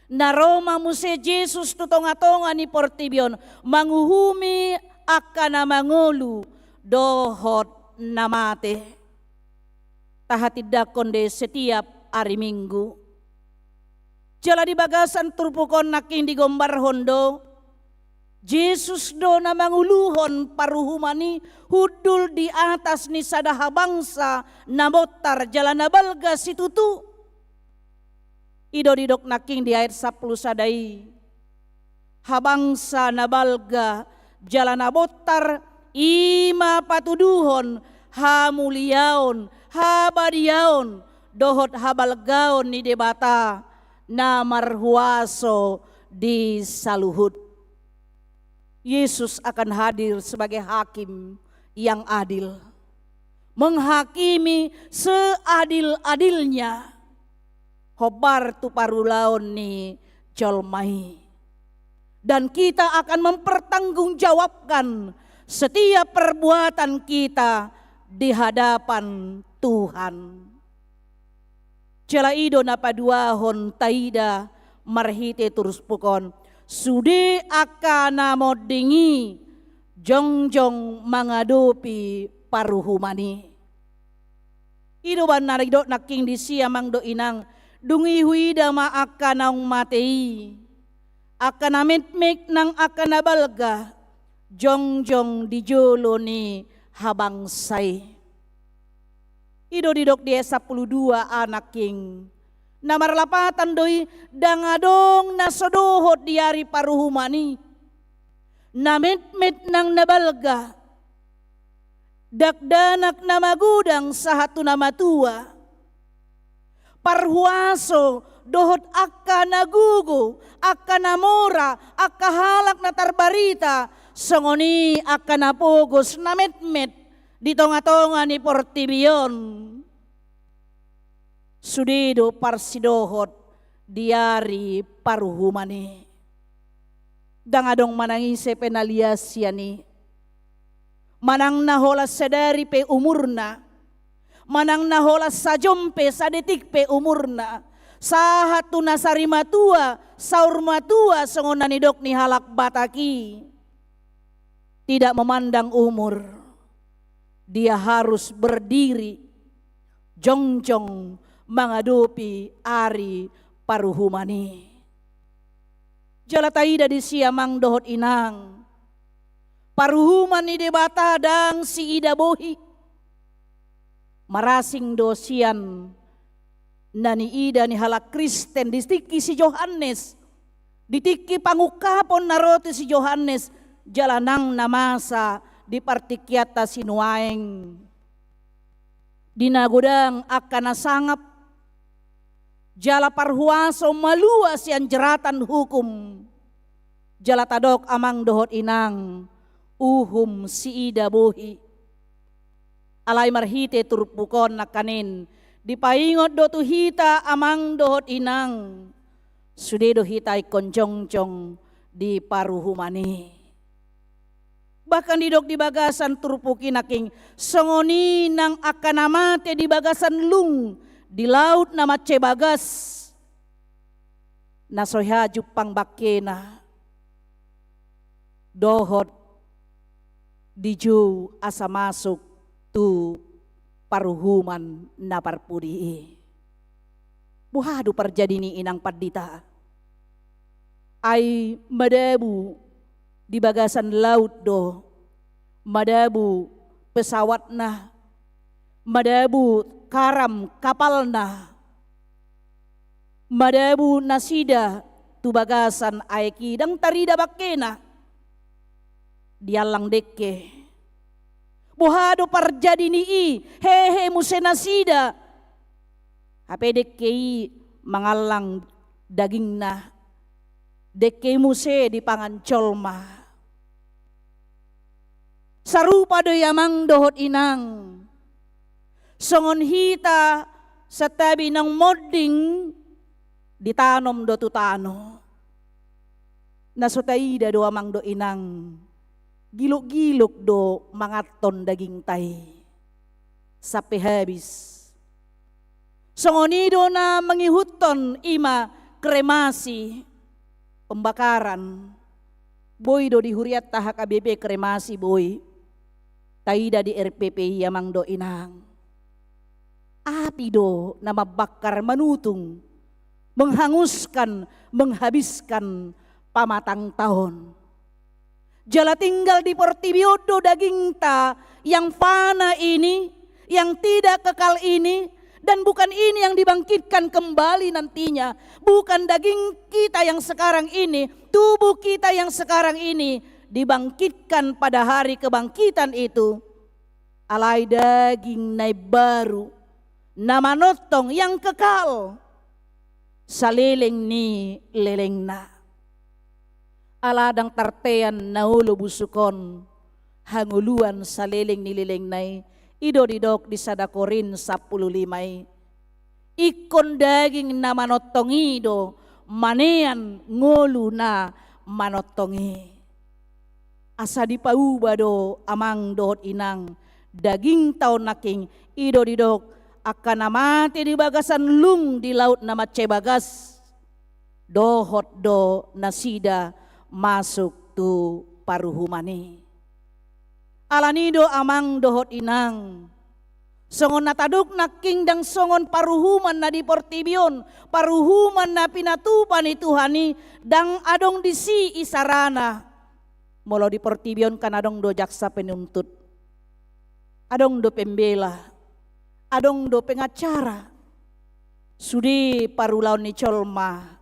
na ro ma muse Jesus tu tongatonga ni portibi on manguhumi angka na mangolu dohot na mate. Tahatindangkon do i setiap ari Minggu. Jala di bagasan turpuk on nangkin digombarhon do, Jesus do na manguluhon paruhuman i hundul di atas ni sada habangsa na bontar jala na balga situtu. I do didok nangkin di ayat sampulu sada i. Habangsa na balga jala na bontar, i ma patuduhon hamuliaon, habadiaon dohot habalgaon ni Debata na marhuaso di saluhut. Yesus akan hadir sebagai hakim yang adil, menghakimi seadil-adilnya hombar tu parulaon ni jolma i. Dan kita akan mempertanggungjawabkan setiap perbuatan kita di hadapan Tuhan. Jala i do na paduahon taida marhite turpuk on, sude angka na monding i jongjong mangadopi paruhuman i. I do umbahen na didok nangkin disi amang dohot inang, dung i huida ma angka naung mate i, angka na metmet nang angka na balga, jongjong di jolo ni habangsa i. I do didok di ayat sampulu dua a nangkin. Na marlapatan do i, ndang adong na so dohot di ari paruhuman i. Na metmet nang na balga, dakdanak na magodang sahat tu na matua, parhuaso dohot angka na gogo, angka na mora, angka halak na tarbarita, songon i angka na pogos na metmet di tongatonga ni portibi on. Sude do parsidohot di ari paruhuman i. Ndang adong manang ise pe na lias sian i. Manang na holan sadari pe umurna, manang na holan sajom pe, sadetik pe umurna, sahat tu na sarimatua, saurmatua songon na nidok ni halak Batak i. Tidak memandang umur, dia harus berdiri, jongjong mangadopi ari paruhuman i. Jala taida disi amang dohot inang, paruhuman ni Debata ndang siida bohi. Marasing do sian na niida ni halak Kristen di tingki si Johannes, di tingki pangungkapon na ro tu si Johannes, jala nang na masa di partingkianta sinuaeng. Di na godang angka na sangap, jala parhuaso malua sian jeratan hukum. Jala tadok amang dohot inang, uhum siida bohi. Alai marhite turpuk on nangkaning, dipaingot do tu hita amang dohot inang, sude do hita ingkon jongjong di paruhuman i. Bahkan didok di bagasan turpuk i nangkin, songon i nang angka na mate di bagasan lung di laut na mansai bagas, na so hea jumpang bangkena dohot dijou asa masuk tu paruhuman na parpudi i. Boha do parjadi ni i nang pandita? Ai madabu di bagasan laut do, madabu pesawatna, madabu karam kapalna, madabu nasida tu bagasan aek i, ndang tarida bangkena. Diallang dengke. Boha do parjadi ni i? Hehe muse nasida. Hape dengke i mangallang dagingna. Dengke i muse dipangan jolma. Sarupa do i amang dohot inang. Songon hita santabi naung monding ditanom do tu tano. Na so taida do amang dohot inang, giluk-giluk do manganhon dagingta i sampe habis. Songon i do na mangihuthon i ma kremasi, pembakaran. Boi do di hurianta H K B P kremasi boi. Taida di R P P i amang dohot inang. Api do na mambakar, manutung, menghanguskan, menghabiskan pamatangta on. Jala tinggal di portibi on do dagingta yang fana ini, yang tidak kekal ini, dan bukan ini yang dibangkitkan kembali nantinya. Bukan daging kita yang sekarang ini, tubuh kita yang sekarang ini dibangkitkan pada hari kebangkitan itu. Alai daging na imbaru, na manongtong, yang kekal, saleleng ni lelengna. Ala ndang tartean na olo busuk on hangoluan saleleng ni lelengna i, i do didok di sada Korint sampulu lima i. Ingkon daging na manongtong i do manean ngolu na manongtong i. Asa dipauba do amang dohot inang dagingta on nangkin, i do didok angka na mate di bagasan lung di laut na mansai bagas, dohot do nasida masuk tu paruhuman i. Alani do amang dohot inang, songon na tadok nangkin ndang songon paruhuman na di portibi on, paruhuman na pinatupa ni Tuhan i, ndang adong disi isarana. Molo di portibi on kan adong do jaksa penuntut, adong do pembela, adong do pengacara. Sude parulaon ni jolma,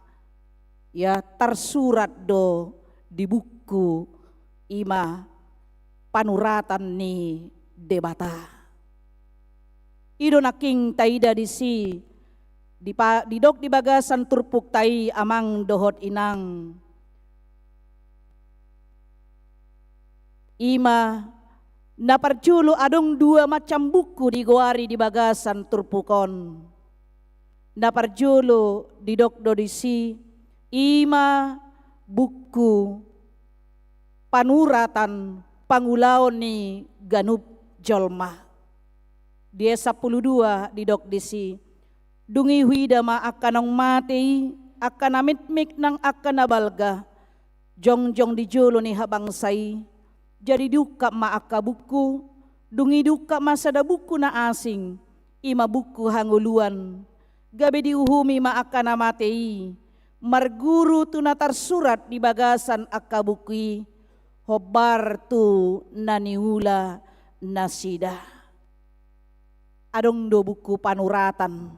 ia tarsurat do di buku, i ma panuratan ni Debata. I do nangkin taida disi, dipa-, didok di bagasan turpukta i amang dohot inang. I ma na parjolo adong dua macam buku digoari di bagasan turpuk on. Na parjolo didok do disi, i ma buku panuratan pangulaon ni ganup jolma. Di ayat sampulu dua didok disi, dung i huida ma angka naung mate i, angka na metmek nang angka na balga, jongjong di jolo ni habangsa i. Jadi diungkap ma angka buku, dung i diungkap ma sada buku na asing, i ma buku hangoluan. Gabe diuhumi ma angka na mate i marguru tu na tarsurat di bagasan angka buku i, hombar tu na niula nasida. Adong do buku panuratan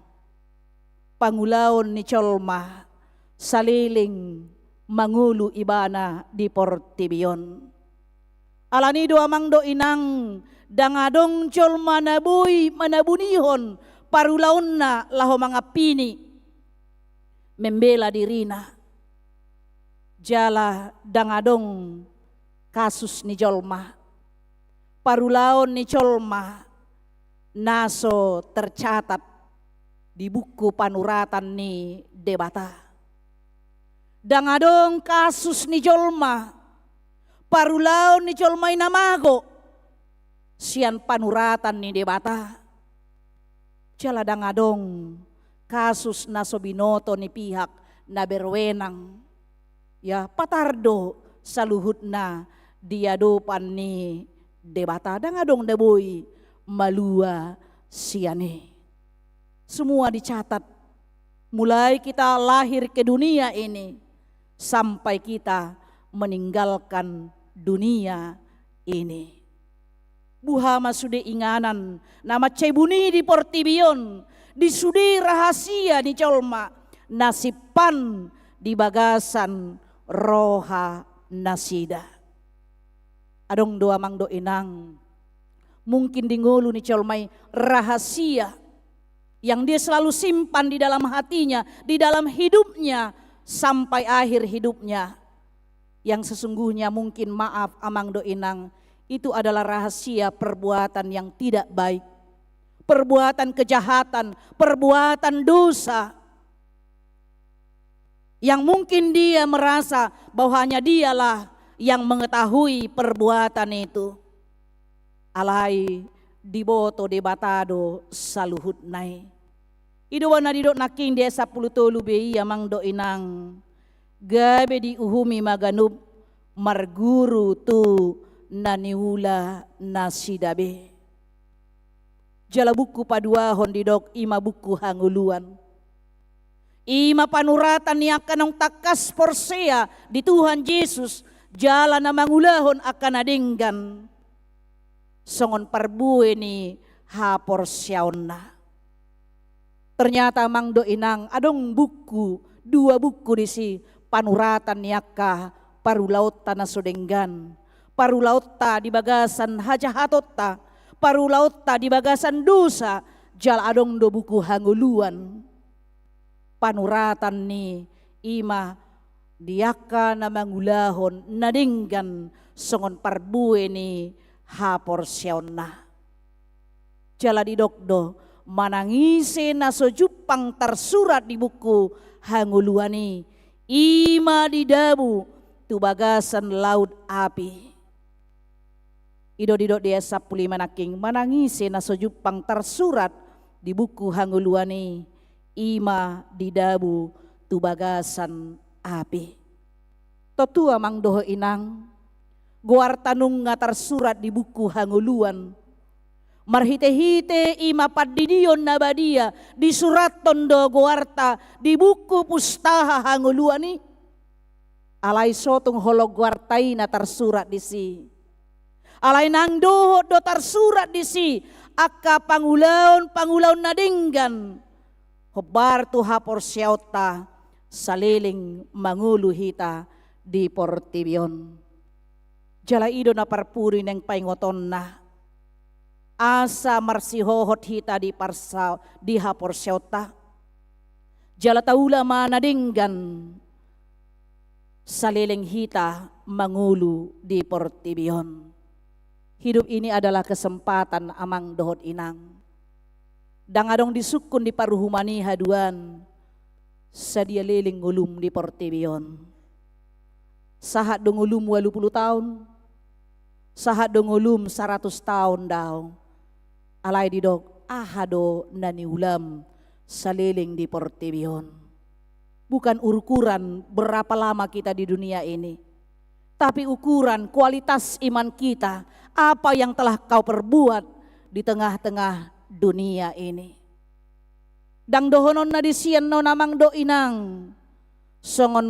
pangulaon ni jolma saleleng mangolu ibana di portibi on. Alani do amang dohot inang, ndang adong jolma na boi manabunihon parulaonna laho mangampini, membela dirina. Jala ndang adong kasus ni jolma, parulaon ni jolma na so tercatat di buku panuratan ni Debata. Ndang adong kasus ni jolma, parulaon ni jolma i na mago sian panuratan ni Debata. Jala ndang adong kasus na so binoto ni pihak na berwenang. Ya, patar do saluhutna di adopan ni Debata, ndang adong na boi malua sian i. Semua dicatat, mulai kita lahir ke dunia ini sampai kita meninggalkan dunia ini. Boha ma sude inganan na mansai buni di portibi on, di sude rahasia ni jolma na simpan di bagasan roha nasida. Adong do amang dohot inang, mungkin di ngolu ni jolma i rahasia yang dia selalu simpan di dalam hatinya, di dalam hidupnya, sampai akhir hidupnya. Yang sesungguhnya mungkin, maaf amang dohot inang, itu adalah rahasia perbuatan yang tidak baik, perbuatan kejahatan, perbuatan dosa, yang mungkin dia merasa bahwa hanya dialah yang mengetahui perbuatan itu. Alai diboto Debata do saluhutna i. I do na didok nangkin di ayat sampulu tolu B I, amang dohot inang, gabe diuhumi ma ganup marguru tu na niula nasida be. Jala buku paduahon didok i ma buku hangoluan. I ma panuratan ni angka naung tangkas porsea di Tuhan Jesus, jala na mangulahon angka na denggan songon parbue ni haporseaonna. Ternyata amang dohot inang, adong buku, dua buku disi, panuratan ni angka parulaonta na so denggan, parulaonta di bagasan hajahatonta, parulaonta di bagasan dosa, jala adong do buku hangoluan. Panuratan ni i ma di angka na mangulahon na denggan songon parbue ni haporseaonna. Jala didok do, manang ise na so jumpang tarsurat di buku hangoluan i, i ma didabu tu bagasan laut api. I do didok di ayat sampulu lima nangkin, manang ise na so jumpang tarsurat di buku hangoluan i, i ma didabu tu bagasan api. Tontu amang dohot inang, goarta nunga tarsurat di buku hangoluan. Marhitehite i ma pandidion na badia, disurathon do goarta di buku pustaha hangoluan i. Alai so tung holong goarta i na tarsurat disi. Alai nang dohot do tarsurat disi angka pangulaon-pangulaon na denggan hombar tu haporseaonta saleleng mangolu hita di portibi on. Jala i do na parpudi naeng paingotonna, asa marsihohot hita di parsa-, di haporseaonta. Jala taula ma na denggan saleleng hita mangolu di portibi on. Hidup ini adalah kesempatan, amang dohot inang. Ndang adong disungkun di paruhuman i haduan sadia leleng ngolum di portibi on. Sahat do ngolum ualu pulu taon, sahat do ngolum saratus taon dao. Alai didok, aha do na niulam saleleng di portibi on. Bukan ukuran berapa lama kita di dunia ini, tapi ukuran kualitas iman kita, apa yang telah kau perbuat di tengah-tengah dunia ini. Ndang dohononna disi annon, amang dohot inang, songon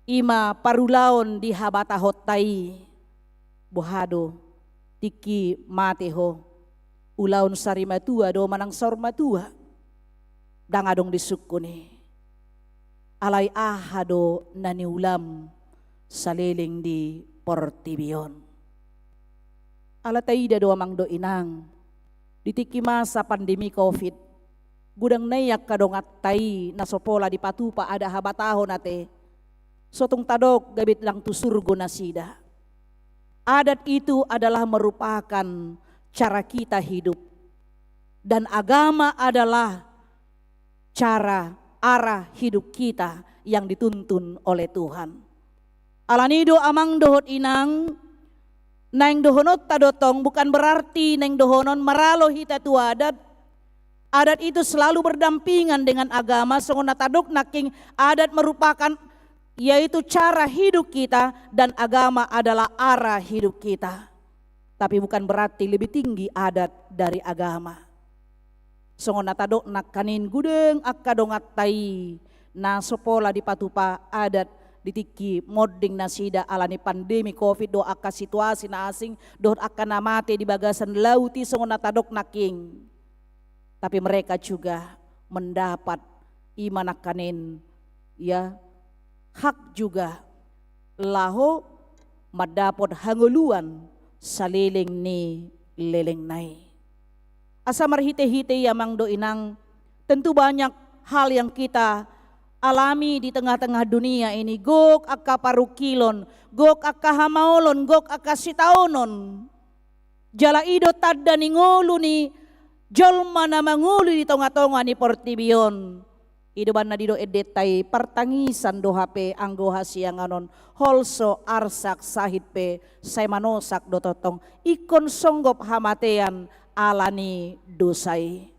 i ma parulaon di habatahonta i. Boha do, tingki mate ho, ulaon sari matua do manang saur matua, ndang adong disungkun i. Alai aha do na niulam saleleng di portibi on? Ala taida do amang dohot inang, di tingki masa pandemi covid, godang nai angka donganta i na so pola dipatupa adat habatahon ate, so tung tadok gabe ndang tu surgo nasida. Adat itu adalah merupakan cara kita hidup. Dan agama adalah cara, arah hidup kita yang dituntun oleh Tuhan. Alani do amang dohot inang, naeng dohononta do tong bukan berarti naeng dohonon maralo hita tu adat. Adat itu selalu berdampingan dengan agama, songon na tadok nangkin, adat merupakan, yaitu cara hidup kita, dan agama adalah arah hidup kita. Tapi bukan berarti lebih tinggi adat dari agama. Songon na tadok nangkanin, godang angka donganta i na so pola dipatupa adat di tingki monding nasida alani pandemi covid dohot angka situasi na asing dohot angka na mate di bagasan laut i, songon na tadok nangkin. Tapi mereka juga mendapat, ima nangkanin, ya, hak juga laho mandapot hangoluan saleleng ni lelengna i. Asa marhitehite i amang dohot inang, tentu banyak hal yang kita alami di tengah-tengah dunia ini. Gok angka parungkilon, gok angka hamaolon, gok angka sitaonon. Jala i do tanda ni ngolu ni jolma na mangolu di tonga-tonga ni portibi on. I do umbahen na didok endenta i, partangisan do hape anggo hasiangan on, holso arsak sahit pe sai manosak do tongtong, ingkon songgop hamatean alani dosa i.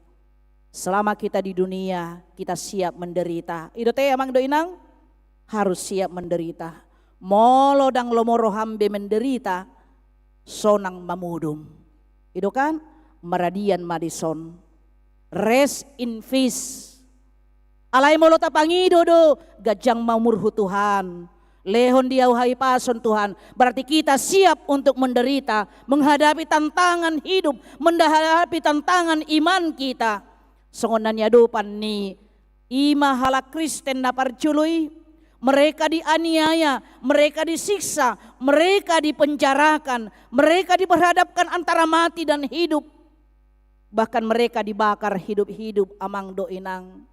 Selama kita di dunia, kita siap menderita. I do ate amang dohot inang, harus siap menderita. Molo ndang lomo roham be menderita, sonang mamodom. I do kan? Maradian ma dison. Rest in peace. Alai molo tapangido do, ganjang ma umurhu Tuhan, lehon di ahu hahipason Tuhan, berarti kita siap untuk menderita, menghadapi tantangan hidup, menghadapi tantangan iman kita. Songon na niadopan ni ima halak Kristen na parjolo i, mereka dianiaya, mereka disiksa, mereka dipenjarakan, mereka diperhadapkan antara mati dan hidup. Bahkan mereka dibakar hidup-hidup, amang dohot inang.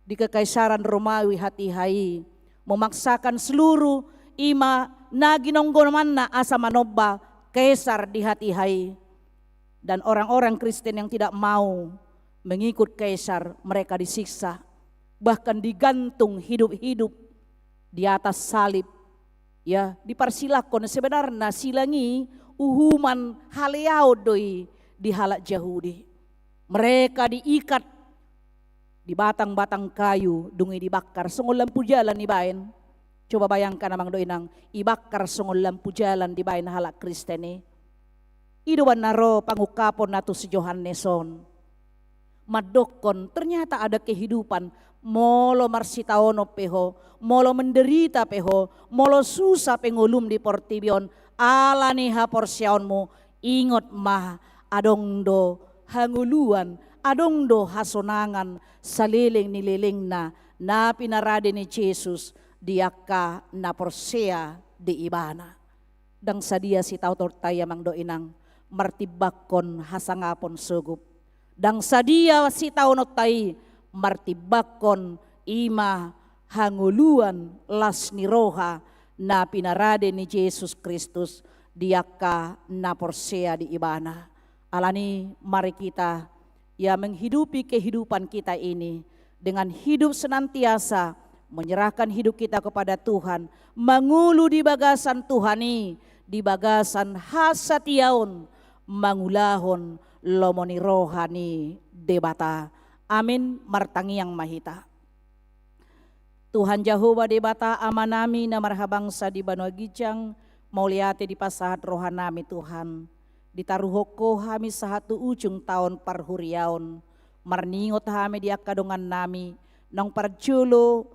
Di kekaisaran Romawi hatiha i memaksakan seluruh ima na ginonggomanna asa manomba kaisar di hatiha i. Dan orang-orang Kristen yang tidak mau mengikut kaisar, mereka disiksa, bahkan digantung hidup-hidup di atas salib. Ya, diparsilangkon, sebenarna silang i uhuman haleaon do i di halak Jahudi. Mereka diikat di batang-batang kayu, dung i dibakar, songon lampu jalan dibaen. Coba bayangkan amang dohot inang, dibakar songon lampu jalan dibaen halak Kristen i. I do umbahen na ro pangungkapon na tu si Johannes on. Mandokkon, ternyata ada kehidupan, molo marsitaonon pe ho, molo menderita pe ho, molo susa pe ngolum di portibi on, alani haporseaonmu, ingot ma, adong do hangoluan, adong do hasonangan saleleng ni lelengna na pinarade ni Jesus di angka na porsea di Ibana. Ndang sadia sitaononta i amang dohot inang martimbangkon hasangapon sogop. Ndang sadia sitaononta i martimbangkon ima hangoluan las ni roha na pinarade ni Jesus Kristus di angka na porsea di Ibana. Alani mari kita, ya, menghidupi kehidupan kita ini dengan hidup senantiasa menyerahkan hidup kita kepada Tuhan, mangolu di bagasan Tuhan i, di bagasan hasatiaon, mangulahon lomo ni roha ni Debata. Amin. Martangiang ma hita. Tuhan Jahowa Debata Amanami na marhabangsa di banua ginjang, mauliate dipasahat rohanami Tuhan. Ditaruhon Ho hami sahat tu ujung taon parhuriaon, marningot hami di angka dongannami naung parjolo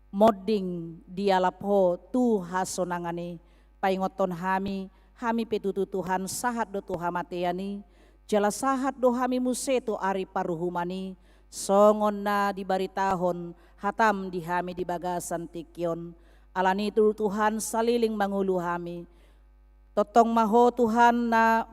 monding dialap Ho tu hasonangan i. Paingothon hami, hami pe tutu Tuhan sahat do tu hamatean i, Jala sahat do hami muse tu ari paruhuman i, songon na dibaritahon hatam di hami di bagasan tingki on. Alani i tu Tuhan saleleng mangolu hami. Tongtong ma Ho Tuhan na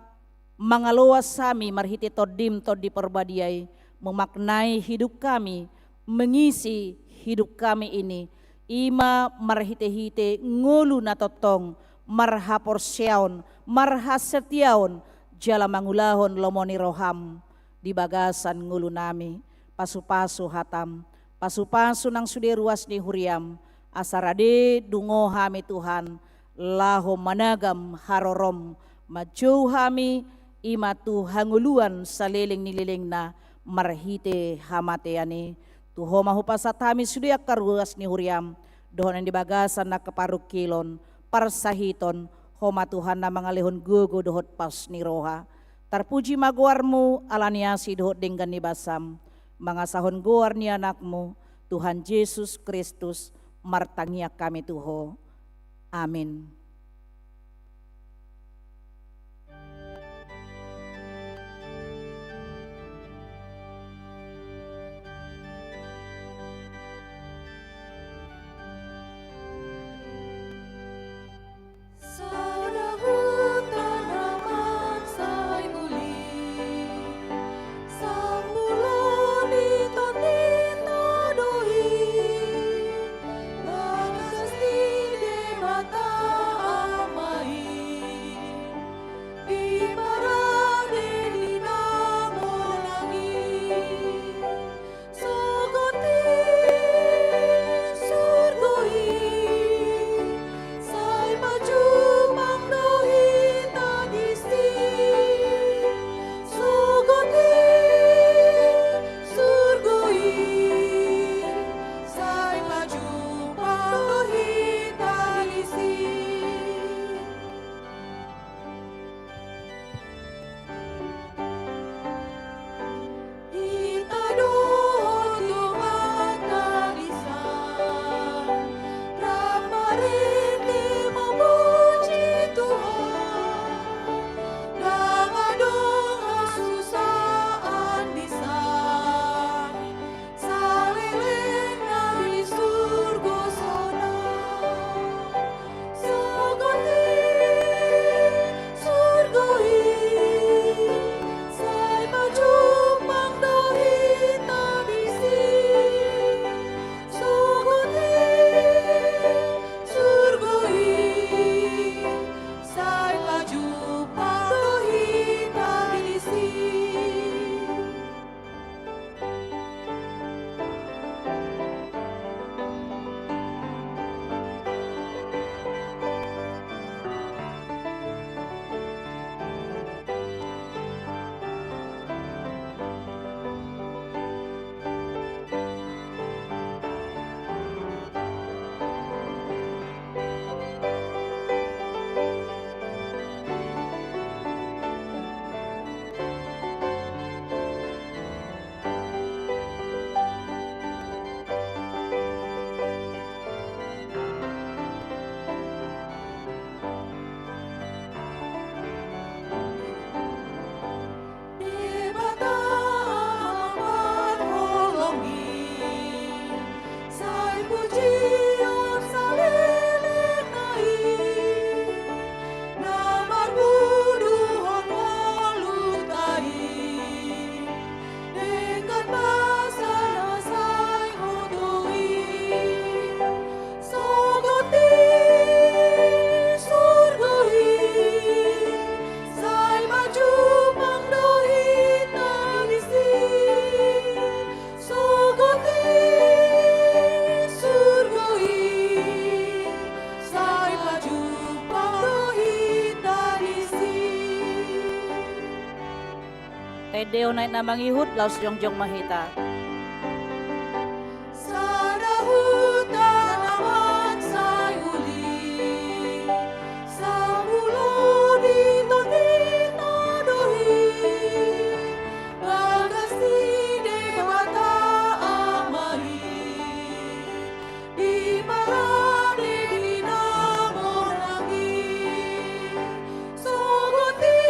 mangaloas hami marhite Tondim Tondi Parbadia i, memaknai hidup hami, mengisi hidup hami ini, i ma marhite-hite ngolu na tongtong, marhaporseaon, marhasetiaon, jala mangulahon lomo ni roham di bagasan ngolunami. Pasu-pasu hatam, pasu-pasu nang sude ruas ni huriam, asa rade dungo hami Tuhan, laho managam harorom, manjou hami, i ma tu hangoluan saleleng ni lelengna marhite hamatean i. Tu Ho ma hupasahat hami sude angka ruas ni huriam, dohot na di bagasan angka parungkilon, parsahiton, Ho ma Tuhan na mangalehon gogo dohot pos ni roha. Tarpuji ma goarmu, alani asi dohot denggan ni basam, mangasahon goar ni Anakmu, Tuhan Jesus Kristus, martangiang hami tu Ho. Amin. Sada huta na mansai uli, sambulo ni tondinta do i, bagas ni Debata Ama i, di parade ni na monang i. Sogot i surgo i, sai pajumpang do hita disi. Sogot i surgo i, sai pajumpang do hita disi. Hita dohot donganta dison, rap marende mamuji Tuhan, ndang adong hasusaan dison. Saleleng na di surgo sonang. Sogot i surgo i, sai pajumpang do hita disi. Sogot i surgo i, sai pajumpang do hita disi. Debata Ama parholong i, sai pujion saleleng na i, na marbuduhon ngolunta i. Denggan basa na sai hutoi. Sogot i surgo i, sai pajumpang do hita disi. Sogot i surgo i, sai pajumpang do hita disi. Taendehon aek na mangihut, laos jongjong ma hita. Sada huta na mansai uli, sambulo ni tondinta do i, bagas ni Debata Ama i. Di parade ni na monang i, sogot i,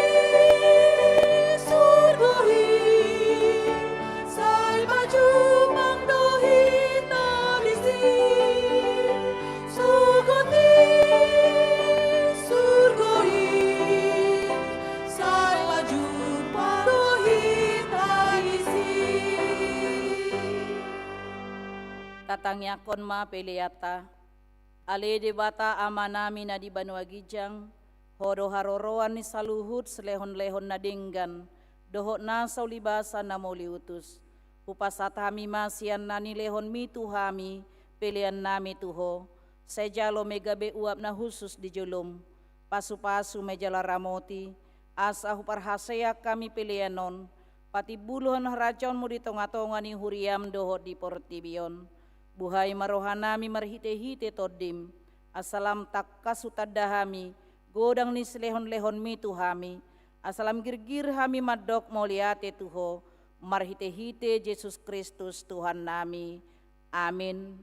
Tangiangkon ma peleanta. Ale Debata Amanami na di banua ginjang, Ho do haroroan ni saluhut silehonlehon na denggan dohot nasa ulibasa na mauliutus. Hupasahat hami ma sian na nilehonMi tu hami peleannami tu Ho. Sai jalo ma i gabe uap na hushus di joloM. Pasupasu ma i jala ramoti, asa huparhaseang hami pelean on patimbulhon harajaonMu di tongatonga ni huriaM dohot di portibi on. Buhai ma rohanami marhitehite TondiM, asa lam tangkas hutanda hami godang ni silehonlehonMi tu hami, asa lam girgir hami mandok mauliate tu Ho, marhitehite Jesus Kristus Tuhannami. Amin.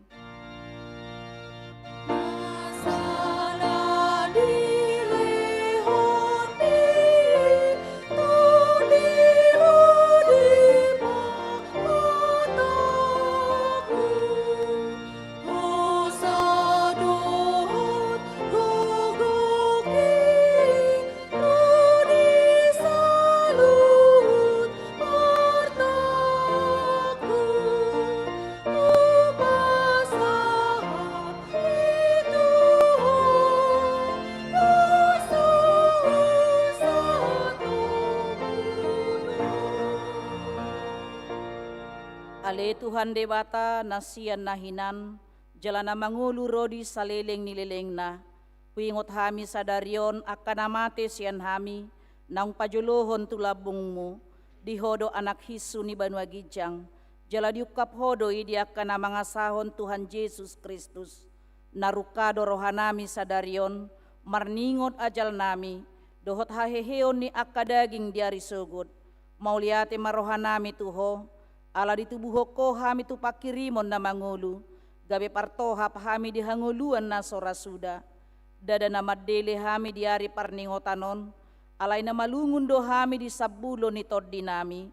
Ale Tuhan Debata na sian na hinan, jala na mangolu ro di saleleng ni lelengna, huingot hami sadari on angka na mate sian hami, naung pajolohon tu lambungMu, di Ho do Anak hinsu ni banua ginjang, jala diungkap Ho do i di angka na mangasahon Tuhan Jesus Kristus. Na rungka do rohanami sadari on, marningot ajalnami, dohot haheheon ni angka daging di ari sogot. Mauliate ma rohanami tu Ho, ala ditubuhon Ho hami tu panghirimon na mangolu, gabe partohap hami di hangoluan na so ra suda. Ndada na mandele hami di ari parningotan on, alai na malungun do hami di sambulo ni tondinami.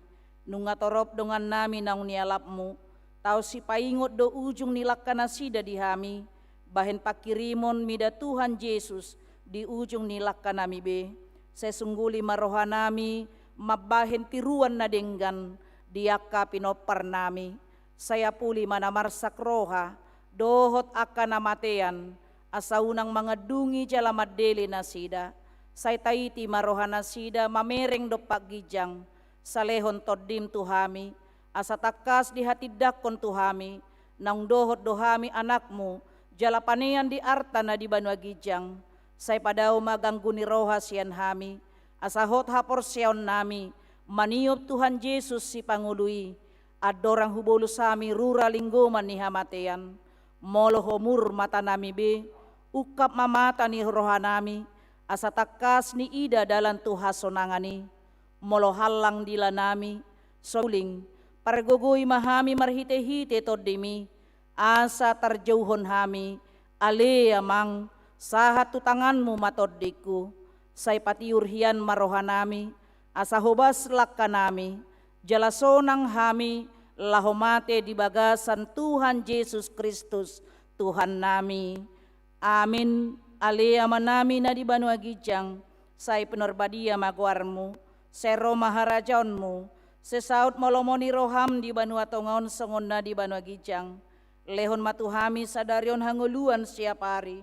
Nunga torop dongannami naung nialapMu, tao sipaingot do ujung ni langkanasida di hami, bahen panghirimon mida Tuhan Jesus di ujung ni langkanami be. Sai sungguli ma rohanami mambahen tiruan na denggan di angka pinomparnami. Sai apuli ma na marsak roha dohot angka na matean, asa unang mangandungi jala mandele nasida. Sai taiti ma rohanasida mamereng dompak ginjang, salehon TondiM tu hami, asa tangkas dihatindangkon tu hami, naung dohot do hami anakMu, jala panean di arta na di banua ginjang. Sai padao ma ganggu ni roha sian hami, asa hot haporseaonnami maniop Tuhan Jesus Sipangolu i, andorang hubolus hami rura linggoman ni hamatean. Molo homur matanami be, ungkap ma mata ni rohanami, asa tangkas niida dalan tu hasonangan i. Molo hallang dilanami, suling, pargogoi ma hami marhitehite TondiMi, asa tarjouhon hami. Ale Amang, sahat tu tanganMu ma tondingku. Sai patiur hian ma rohanami, asa hobas langkanami, jala sonang hami laho mate di bagasan Tuhan Jesus Kristus, Tuhannami. Amin. Ale Amanami na di banua ginjang, sai pinarbadia ma goarMu, sai ro ma harajaonMu, sai saut ma lomo ni rohaM di banua tonga on songon na di banua ginjang. Lehon ma tu hami sadari on hangoluan siapari.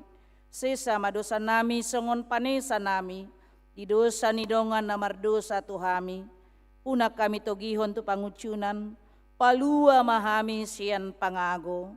Sesa ma dosanami songon panesanami di dosa ni dongan na mardosa tu hami. Unang hami togihon tu pangunjunan, palua ma hami sian pangago.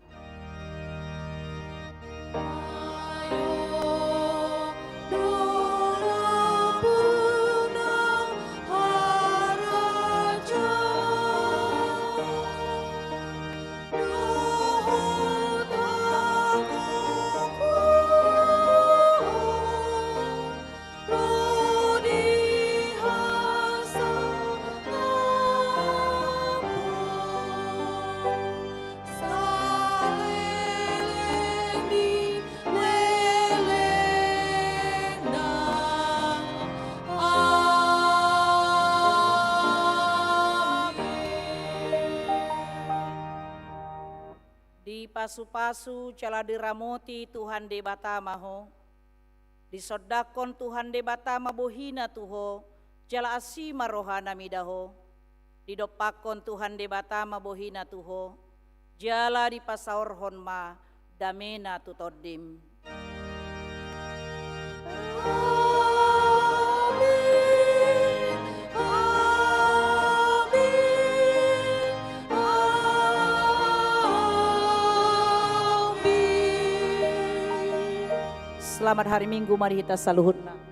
Dipasupasu jala diramoti Tuhan Debata ma ho. Disondangkon Tuhan Debata ma bohiNa tu ho, jala asi ma rohaNa mida ho. Didompakkon Tuhan Debata ma bohiNa tu ho, Jala dipasaorhon ma damena tu tondim. Selamat hari Minggu ma di hita saluhutna.